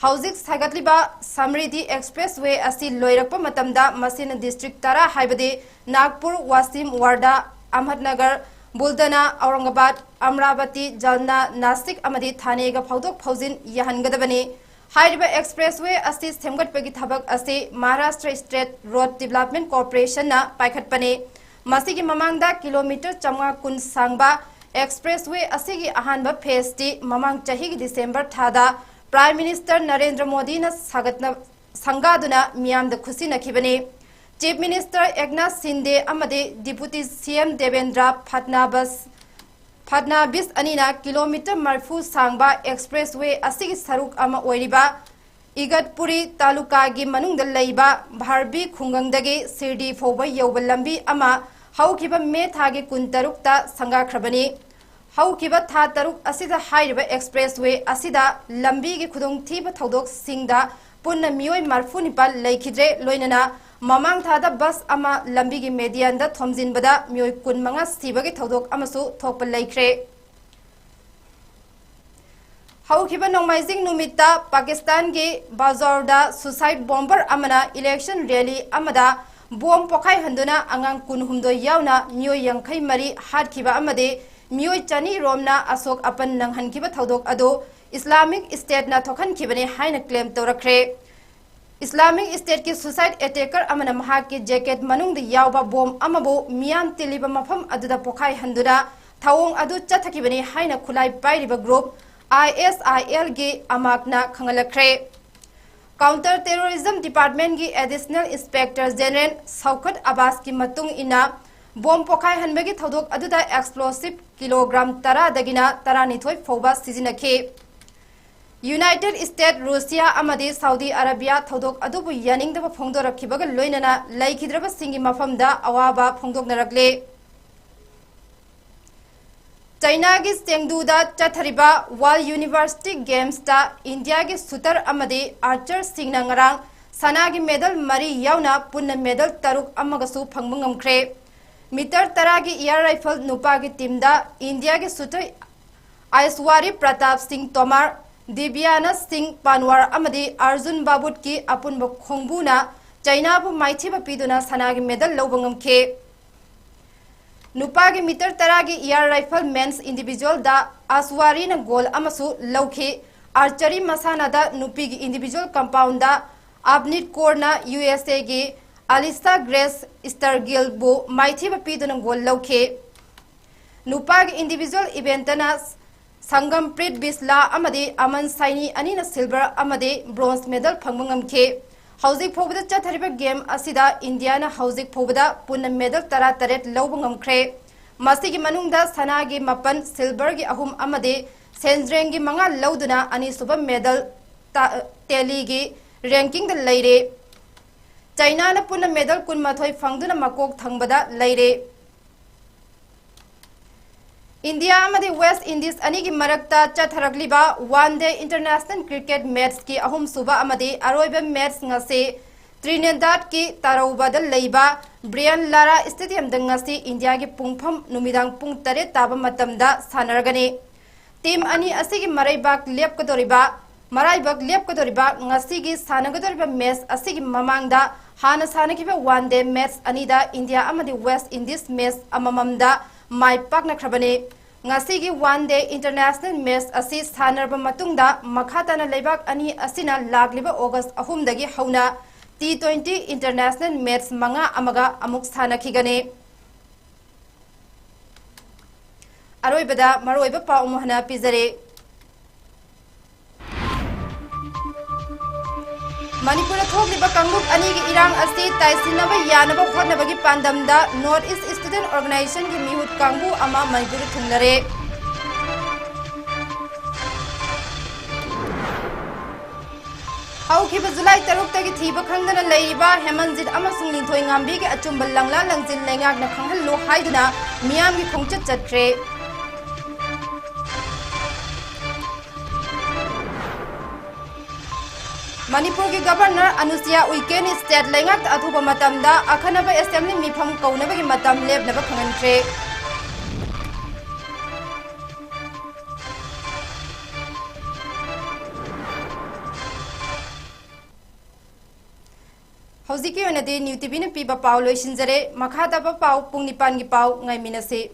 ꯍꯧꯖꯤꯛ ꯁꯥꯒꯠꯂꯤꯕ ꯁꯥꯃ꯭ꯔꯤꯗꯤ Expressway ꯑꯁꯤ ꯂꯣꯏꯔꯛꯄ ꯃꯇꯝꯗ ꯃꯁꯤꯅ district ꯇꯔꯥ ꯍꯥꯏꯕꯗꯤ ꯅꯥꯒꯄꯨꯔ, ꯋꯥꯁꯤꯝ, ꯋꯥꯔꯗꯥ, ꯑꯍꯃꯗꯅꯒꯔ, ꯕꯨꯜꯗꯅꯥ, ꯑꯧꯔꯪꯒꯕꯥꯗ, ꯑꯃꯔꯥꯕꯇꯤ, ꯖꯜꯅꯥ, ꯅꯥꯁꯤꯛ ꯑꯃꯗꯤ ꯊꯥꯅꯦꯒ ꯐꯥꯎꯗꯣꯛ ꯐꯥꯎꯖꯤꯟ ꯌꯥꯍꯟꯒꯗꯕꯅꯤ꯫ ꯍꯥꯏꯔꯤꯕ Expressway ꯑꯁꯤ ꯁꯦꯝꯒꯠꯄꯒꯤ ꯊꯕꯛ ꯑꯁꯤ Maharashtra State Road Development Corporationꯅ ꯄꯥꯏꯈꯠꯄꯅꯤ꯫ ꯃꯁꯤꯒꯤ ꯃꯃꯥꯡꯗ kilometre ꯆꯥꯝꯃꯉꯥ ꯀꯨꯟ ꯁꯥꯡꯕ Expressway ꯑꯁꯤꯒꯤ ꯑꯍꯥꯟꯕ phaseꯇꯤ ꯃꯃꯥꯡ ꯆꯍꯤꯒꯤ December ꯊꯥꯗ Prime Minister ꯅꯔꯦꯟꯗ꯭ꯔ ꯃꯣꯗꯤꯅ ꯁꯥꯒꯠꯅ-, ꯁꯪꯒꯥꯗꯨꯅ ꯃꯤꯌꯥꯝꯗ ꯈꯨꯠꯁꯤꯟꯅꯈꯤꯕꯅꯤ꯫ Chief Minister Eknath Shinde ꯑꯃꯗꯤ Deputy CM Devendra Fadnavis, Fadnavis ꯑꯅꯤꯅ kilometre ꯃꯔꯤꯐꯨ ꯁꯥꯡꯕ Expressway ꯑꯁꯤꯒꯤ ꯁꯔꯨꯛ ꯑꯃ ꯑꯣꯏꯔꯤꯕ ꯏꯒꯠꯄꯨꯔꯤ ꯇꯥꯂꯨꯀꯥꯒꯤ ꯃꯅꯨꯡꯗ ꯂꯩꯕ ꯚꯥꯔꯕꯤ ꯈꯨꯡꯒꯪꯗꯒꯤ ꯁꯤꯔꯗꯤ ꯐꯥꯎꯕ ꯌꯧꯕ ꯂꯝꯕꯤ ꯑꯃ ꯍꯧꯈꯤꯕ May ꯊꯥꯒꯤ ꯀꯨꯟꯇꯔꯨꯛꯇ ꯁꯪꯒꯥꯈ꯭ꯔꯕꯅꯤ꯫ ꯍꯧꯈꯤꯕ ꯊꯥ ꯇꯔꯨꯛ ꯑꯁꯤꯗ ꯍꯥꯏꯔꯤꯕ Expressway ꯑꯁꯤꯗ ꯂꯝꯕꯤꯒꯤ ꯈꯨꯗꯣꯡꯊꯤꯕ ꯊꯧꯗꯣꯛꯁꯤꯡꯗ ꯄꯨꯟꯅ ꯃꯤꯑꯣꯏ ꯃꯔꯤꯐꯨ ꯅꯤꯄꯥꯜ ꯂꯩꯈꯤꯗ꯭ꯔꯦ, ꯂꯣꯏꯅꯅ ꯃꯃꯥꯡ ꯊꯥꯗ bus ꯑꯃ ꯂꯝꯕꯤꯒꯤ medianꯗ ꯊꯣꯝꯖꯤꯟꯕꯗ ꯃꯤꯑꯣꯏ ꯀꯨꯟꯃꯉꯥ ꯁꯤꯕꯒꯤ ꯊꯧꯗꯣꯛ ꯑꯃꯁꯨ ꯊꯣꯛꯄ ꯂꯩꯈ꯭ꯔꯦ꯫ ꯍꯧꯈꯤꯕ ꯅꯣꯡꯃꯥꯏꯖꯤꯡ ꯅꯨꯃꯤꯠꯇ ꯄꯥꯀꯤꯁꯇꯥꯟꯒꯤ ꯕꯥꯖꯧꯔꯗ suicide bomber ꯑꯃꯅ election rally ꯑꯃꯗ bomb ꯄꯣꯈꯥꯏꯍꯟꯗꯨꯅ ꯑꯉꯥꯡ ꯀꯨꯟꯍꯨꯝꯗꯣꯏ ꯌꯥꯎꯅ ꯃꯤꯑꯣꯏ ꯌꯥꯡꯈꯩ ꯃꯔꯤ ꯍꯥꯠꯈꯤꯕ ꯑꯃꯗꯤ ꯃꯤꯑꯣꯏ ꯆꯅꯤ ꯔꯣꯝꯅ ꯑꯁꯣꯛ ꯑꯄꯟ ꯅꯪꯍꯟꯈꯤꯕ ꯊꯧꯗꯣꯛ ꯑꯗꯨ ꯏꯁꯂꯥꯃꯤꯛ ꯁ꯭ꯇꯦꯠꯅ ꯊꯣꯛꯍꯟꯈꯤꯕꯅꯤ ꯍꯥꯏꯅ ꯀ꯭ꯂꯦꯝ ꯇꯧꯔꯛꯈ꯭ꯔꯦ꯫ ꯏꯁꯂꯥꯃꯤꯛ ꯁ꯭ꯇꯦꯠꯀꯤ ꯁꯨꯁꯥꯏꯠ ꯑꯦꯇꯦꯀꯔ ꯑꯃꯅ ꯃꯍꯥꯛꯀꯤ ꯖꯦꯀꯦꯠ ꯃꯅꯨꯡꯗ ꯌꯥꯎꯕ ꯕꯣꯝ ꯑꯃꯕꯨ ꯃꯤꯌꯥꯝ ꯇꯤꯜꯂꯤꯕ ꯃꯐꯝ ꯑꯗꯨꯗ ꯄꯣꯈꯥꯏꯍꯟꯗꯨꯅ ꯊꯧꯑꯣꯡ ꯑꯗꯨ ꯆꯠꯊꯈꯤꯕꯅꯤ ꯍꯥꯏꯅ ꯈꯨꯠꯂꯥꯏ ꯄꯥꯏꯔꯤꯕ ꯒ꯭ꯔꯨꯞ ꯑꯥꯏ ꯑꯦꯁ ꯑꯥꯏ ꯑꯦꯜꯒꯤ ꯑꯃꯥꯛꯅ ꯈꯪꯍꯜꯂꯛꯈ꯭ꯔꯦ꯫ ꯀꯥꯎꯟꯇꯔ ꯇꯦꯔꯣꯔꯤꯖꯝ ꯗꯤꯄꯥꯔꯠꯃꯦꯟꯒꯤ ꯑꯦꯗꯤꯁꯅꯦꯜ ꯏꯟꯁꯄꯦꯛꯇꯔ ꯖꯦꯅꯔꯦꯜ ꯁꯧꯈꯠ ꯑꯕꯥꯁꯀꯤ ꯃꯇꯨꯡ ꯏꯟꯅ, ꯕꯣꯝ ꯄꯣꯈꯥꯏꯍꯟꯕꯒꯤ ꯊꯧꯗꯣꯛ ꯑꯗꯨꯗ ꯑꯦꯛꯁꯄ꯭ꯂꯣꯁꯤꯞ ꯀꯤꯂꯣꯒ꯭ꯔꯥꯝ ꯇꯔꯥꯗꯒꯤꯅ ꯇꯔꯥꯅꯤꯊꯣꯏ ꯐꯥꯎꯕ ꯁꯤꯖꯤꯟꯅꯈꯤ꯫ ꯌꯨꯅꯥꯏꯇꯦꯗ ꯁ꯭ꯇꯦꯠ, ꯔꯨꯁꯤꯌꯥ ꯑꯃꯗꯤ ꯁꯥꯎꯗꯤ ꯑꯔꯥꯕꯤꯌꯥ ꯊꯧꯗꯣꯛ ꯑꯗꯨꯕꯨ ꯌꯥꯅꯤꯡꯗꯕ ꯐꯣꯡꯗꯣꯔꯛꯈꯤꯕꯒ ꯂꯣꯏꯅꯅ ꯂꯩꯈꯤꯗ꯭ꯔꯕꯁꯤꯡꯒꯤ ꯃꯐꯝꯗ ꯑꯋꯥꯕ ꯐꯣꯡꯗꯣꯛꯅꯔꯛꯂꯦ꯫ ꯆꯩꯅꯥꯒꯤ ꯆꯦꯡꯗꯨꯗ ꯆꯠꯊꯔꯤꯕ ꯋꯥꯔꯜꯗ ꯌꯨꯅꯤꯚꯔꯁꯤꯇꯤ ꯒꯦꯝꯁꯇ ꯏꯟꯗꯤꯌꯥꯒꯤ ꯁꯨꯇꯔ ꯑꯃꯗꯤ ꯑꯥꯔꯆꯔꯁꯤꯡꯅ ꯉꯔꯥꯡ ꯁꯅꯥꯒꯤ ꯃꯦꯗꯜ ꯃꯔꯤ ꯌꯥꯎꯅ ꯄꯨꯟꯅ ꯃꯦꯗꯜ ꯇꯔꯨꯛ ꯑꯃꯒꯁꯨ ꯐꯪꯕ ꯉꯝꯈ꯭ꯔꯦ꯫ ꯃꯤꯇꯔ ꯇꯔꯥꯒꯤ ꯏꯌꯥꯔ ꯔꯥꯏꯐꯜ ꯅꯨꯄꯥꯒꯤ ꯇꯤꯝꯗ ꯏꯟꯗꯤꯌꯥꯒꯤ ꯁꯨꯇꯔ ꯑꯥꯏꯁꯋꯥꯔꯤ ꯄ꯭ꯔꯇꯥꯞ ꯁꯤꯡ ꯇꯣꯃꯥꯔ, ꯗꯤꯕꯤꯌꯥꯅ ꯁꯤꯡ ꯄꯥꯟꯋꯥꯔ ꯑꯃꯗꯤ ꯑꯔꯖꯨꯟ ꯕꯥꯕꯨꯠꯀꯤ ꯑꯄꯨꯟꯕ ꯈꯣꯡꯕꯨꯅ ꯆꯩꯅꯥꯕꯨ ꯃꯥꯏꯊꯤꯕ ꯄꯤꯗꯨꯅ ꯁꯅꯥꯒꯤ ꯃꯦꯗꯜ ꯂꯧꯕ ꯉꯝꯈꯤ꯫ ꯅꯨꯄꯥꯒꯤ ꯃꯤꯇꯔ ꯇꯔꯥꯒꯤ ꯏꯌꯥꯔ ꯔꯥꯏꯐꯜ ꯃꯦꯟꯁ ꯏꯟꯗꯤꯚꯤꯖꯨꯋꯦꯜꯗ ꯑꯥꯁꯋꯥꯔꯤꯅ ꯒꯣꯜ ꯑꯃꯁꯨ ꯂꯧꯈꯤ꯫ ꯑꯥꯔꯆꯔꯤ ꯃꯁꯥꯟꯅꯗ ꯅꯨꯄꯤꯒꯤ ꯏꯟꯗꯤꯚꯤꯖꯨꯋꯦꯜ ꯀꯝꯄꯥꯎꯟꯗ ꯑꯕꯅꯤꯠ ꯀꯣꯔꯅ ꯌꯨ ꯑꯦꯁ ꯑꯦꯒꯤ ꯑꯂꯤꯁꯥ ꯒ꯭ꯔꯦꯁ ꯁ꯭ꯇꯔꯒꯤꯜꯕꯨ ꯃꯥꯏꯊꯤꯕ ꯄꯤꯗꯨꯅ ꯒꯣꯜ ꯂꯧꯈꯤ꯫ ꯅꯨꯄꯥꯒꯤ ꯏꯟꯗꯤꯚꯤꯖꯨꯋꯦꯜ ꯏꯚꯦꯟꯇꯅ ꯁꯪꯒꯝꯄ꯭ꯔꯤꯠ ꯕꯤꯁꯂꯥ ꯑꯃꯗꯤ ꯑꯃꯟ ꯁꯥꯏꯅꯤ ꯑꯅꯤꯅ ꯁꯤꯜꯚꯔ ꯑꯃꯗꯤ ꯕ꯭ꯔꯣꯟꯖ ꯃꯦꯗꯜ ꯐꯪꯕ ꯉꯝꯈꯤ꯫ ꯍꯧꯖꯤꯛ ꯐꯥꯎꯕꯗ ꯆꯠꯊꯔꯤꯕ ꯒꯦꯝ ꯑꯁꯤꯗ ꯏꯟꯗꯤꯌꯥꯅ ꯍꯧꯖꯤꯛ ꯐꯥꯎꯕꯗ ꯄꯨꯟꯅ ꯃꯦꯗꯜ ꯇꯔꯥꯇꯔꯦꯠ ꯂꯧꯕ ꯉꯝꯈ꯭ꯔꯦ꯫ ꯃꯁꯤꯒꯤ ꯃꯅꯨꯡꯗ ꯁꯅꯥꯒꯤ ꯃꯥꯄꯟ, ꯁꯤꯜꯚꯔꯒꯤ ꯑꯍꯨꯝ ꯑꯃꯗꯤ ꯁꯦꯟꯖ꯭ꯔꯦꯡꯒꯤ ꯃꯉꯥ ꯂꯧꯗꯨꯅ ꯑꯅꯤꯁꯨꯕ ꯃꯦꯗꯜ ꯇ-, ꯇꯦꯂꯤꯒꯤ ꯔꯦꯡꯀꯤꯡꯗ ꯂꯩꯔꯦ꯫ ꯆꯩꯅꯥꯅ ꯄꯨꯟꯅ ꯃꯦꯗꯜ ꯀꯨꯟꯃꯥꯊꯣꯏ ꯐꯪꯗꯨꯅ ꯃꯀꯣꯛ ꯊꯪꯕꯗ ꯂꯩꯔꯦ꯫ ꯏꯟꯗꯤꯌꯥ ꯑꯃꯗꯤ ꯋꯦꯁ ꯏꯟꯗꯤꯁ ꯑꯅꯤꯒꯤ ꯃꯔꯛꯇ ꯆꯠꯊꯔꯛꯂꯤꯕ ꯋꯥꯟ ꯗꯦ ꯏꯟꯇꯔꯅꯦꯁꯅꯦꯜ ꯀ꯭ꯔꯤꯀꯦꯠ ꯃꯦꯠꯆꯀꯤ ꯑꯍꯨꯝꯁꯨꯕ ꯑꯃꯗꯤ ꯑꯔꯣꯏꯕ ꯃꯦꯠꯆ ꯉꯁꯤ ꯇ꯭ꯔꯤꯅꯤꯗꯥꯗꯀꯤ ꯇꯥꯔꯧꯕꯗ ꯂꯩꯕ ꯕ꯭ꯔꯤꯌꯥꯟ ꯂꯥꯔꯥ ꯁ꯭ꯇꯦꯗꯤꯌꯝꯗ ꯉꯁꯤ ꯏꯟꯗꯤꯌꯥꯒꯤ ꯄꯨꯡꯐꯝ ꯅꯨꯃꯤꯗꯥꯡ ꯄꯨꯡ ꯇꯔꯦꯠ ꯇꯥꯕ ꯃꯇꯝꯗ ꯁꯥꯟꯅꯔꯒꯅꯤ꯫ ꯇꯤꯝ ꯑꯅꯤ ꯑꯁꯤꯒꯤ ꯃꯔꯩꯕꯥꯛ ꯂꯦꯞꯀꯗꯧꯔꯤꯕ, ꯃꯔꯥꯏꯕꯛ ꯂꯦꯞꯀꯗꯧꯔꯤꯕ ꯉꯁꯤꯒꯤ ꯁꯥꯟꯅꯒꯗꯧꯔꯤꯕ ꯃꯦꯠꯆ ꯑꯁꯤꯒꯤ ꯃꯃꯥꯡꯗ ꯍꯥꯟꯅ ꯁꯥꯟꯅꯈꯤꯕ ꯋꯥꯟ ꯗꯦ ꯃꯦꯠꯆ ꯑꯅꯤꯗ ꯏꯟꯗꯤꯌꯥ ꯑꯃꯗꯤ ꯋꯦꯁ ꯏꯟꯗꯤꯁ ꯃꯦꯠꯆ ꯑꯃꯃꯝꯗ ꯃꯥꯏ ꯄꯥꯛꯅꯈ꯭ꯔꯕꯅꯤ꯫ ꯉꯁꯤꯒꯤ One Day International Match ꯑꯁꯤ ꯁꯥꯟꯅꯔꯕ ꯃꯇꯨꯡꯗ, ꯃꯈꯥ ꯇꯥꯅ ꯂꯩꯕꯥꯛ ꯑꯅꯤ ꯑꯁꯤꯅ ꯂꯥꯛꯂꯤꯕ August ꯑꯍꯨꯝꯗꯒꯤ ꯍꯧꯅ T twenty International Match ꯃꯉꯥ ꯑꯃꯒ ꯑꯃꯨꯛ ꯁꯥꯟꯅꯈꯤꯒꯅꯤ꯫ ꯑꯔꯣꯏꯕꯗ ꯃꯔꯨꯑꯣꯏꯕ ꯄꯥꯎ ꯑꯃꯨꯛ ꯍꯟꯅ ꯄꯤꯖꯔꯦ꯫ ꯃꯅꯤꯄꯨꯔꯗ ꯊꯣꯛꯂꯤꯕ ꯀꯥꯡꯂꯨꯞ ꯑꯅꯤꯒꯤ ꯏꯔꯥꯡ ꯑꯁꯤ ꯇꯥꯏꯁꯤꯟꯅꯕ ꯌꯥꯅꯕ ꯍꯣꯠꯅꯕꯒꯤ ꯄꯥꯟꯗꯝꯗ North East Student Organizationꯒꯤ ꯃꯤꯍꯨꯠ ꯀꯥꯡꯕꯨ ꯑꯃ ꯃꯅꯤꯄꯨꯔꯗ ꯊꯨꯡꯂꯔꯦ꯫ ꯍꯧꯈꯤꯕ July ꯇꯔꯨꯛꯇꯒꯤ ꯊꯤꯕ ꯈꯪꯗꯅ ꯂꯩꯔꯤꯕ ꯍꯦꯃꯟꯖꯤꯠ ꯑꯃꯁꯨꯡ ꯂꯤꯟꯊꯣꯏ ꯉꯥꯝꯕꯤꯒꯤ ꯑꯆꯨꯝꯕ ꯂꯪꯂꯥ ꯂꯪꯖꯤꯟ ꯂꯩꯉꯥꯛꯅ ꯈꯪꯍꯜꯂꯨ ꯍꯥꯏꯗꯨꯅ ꯃꯤꯌꯥꯝꯒꯤ ꯈꯣꯡꯆꯠ ꯆꯠꯈ꯭ꯔꯦ꯫ ꯃꯅꯤꯄꯨꯔꯒꯤ Governor ꯑꯅꯨꯁꯨꯏꯌꯥ ꯎꯏꯀꯦꯟ state ꯂꯩꯉꯥꯛꯇ ꯑꯊꯨꯕ ꯃꯇꯝꯗ ꯑꯈꯟꯅꯕ Assembly ꯃꯤꯐꯝ ꯀꯧꯅꯕꯒꯤ ꯃꯇꯝ ꯂꯦꯞꯅꯕ ꯈꯪꯍꯟꯈ꯭ꯔꯦ꯫ ꯍꯧꯖꯤꯛꯀꯤ ꯑꯣꯏꯅꯗꯤ New TVꯅ ꯄꯤꯕ ꯄꯥꯎ ꯂꯣꯏꯁꯤꯟꯖꯔꯦ꯫ ꯃꯈꯥ ꯇꯥꯕ ꯄꯥꯎ ꯄꯨꯡ ꯅꯤꯄꯥꯟꯒꯤ ꯄꯥꯎ ꯉꯥꯏꯃꯤꯟꯅꯁꯤ꯫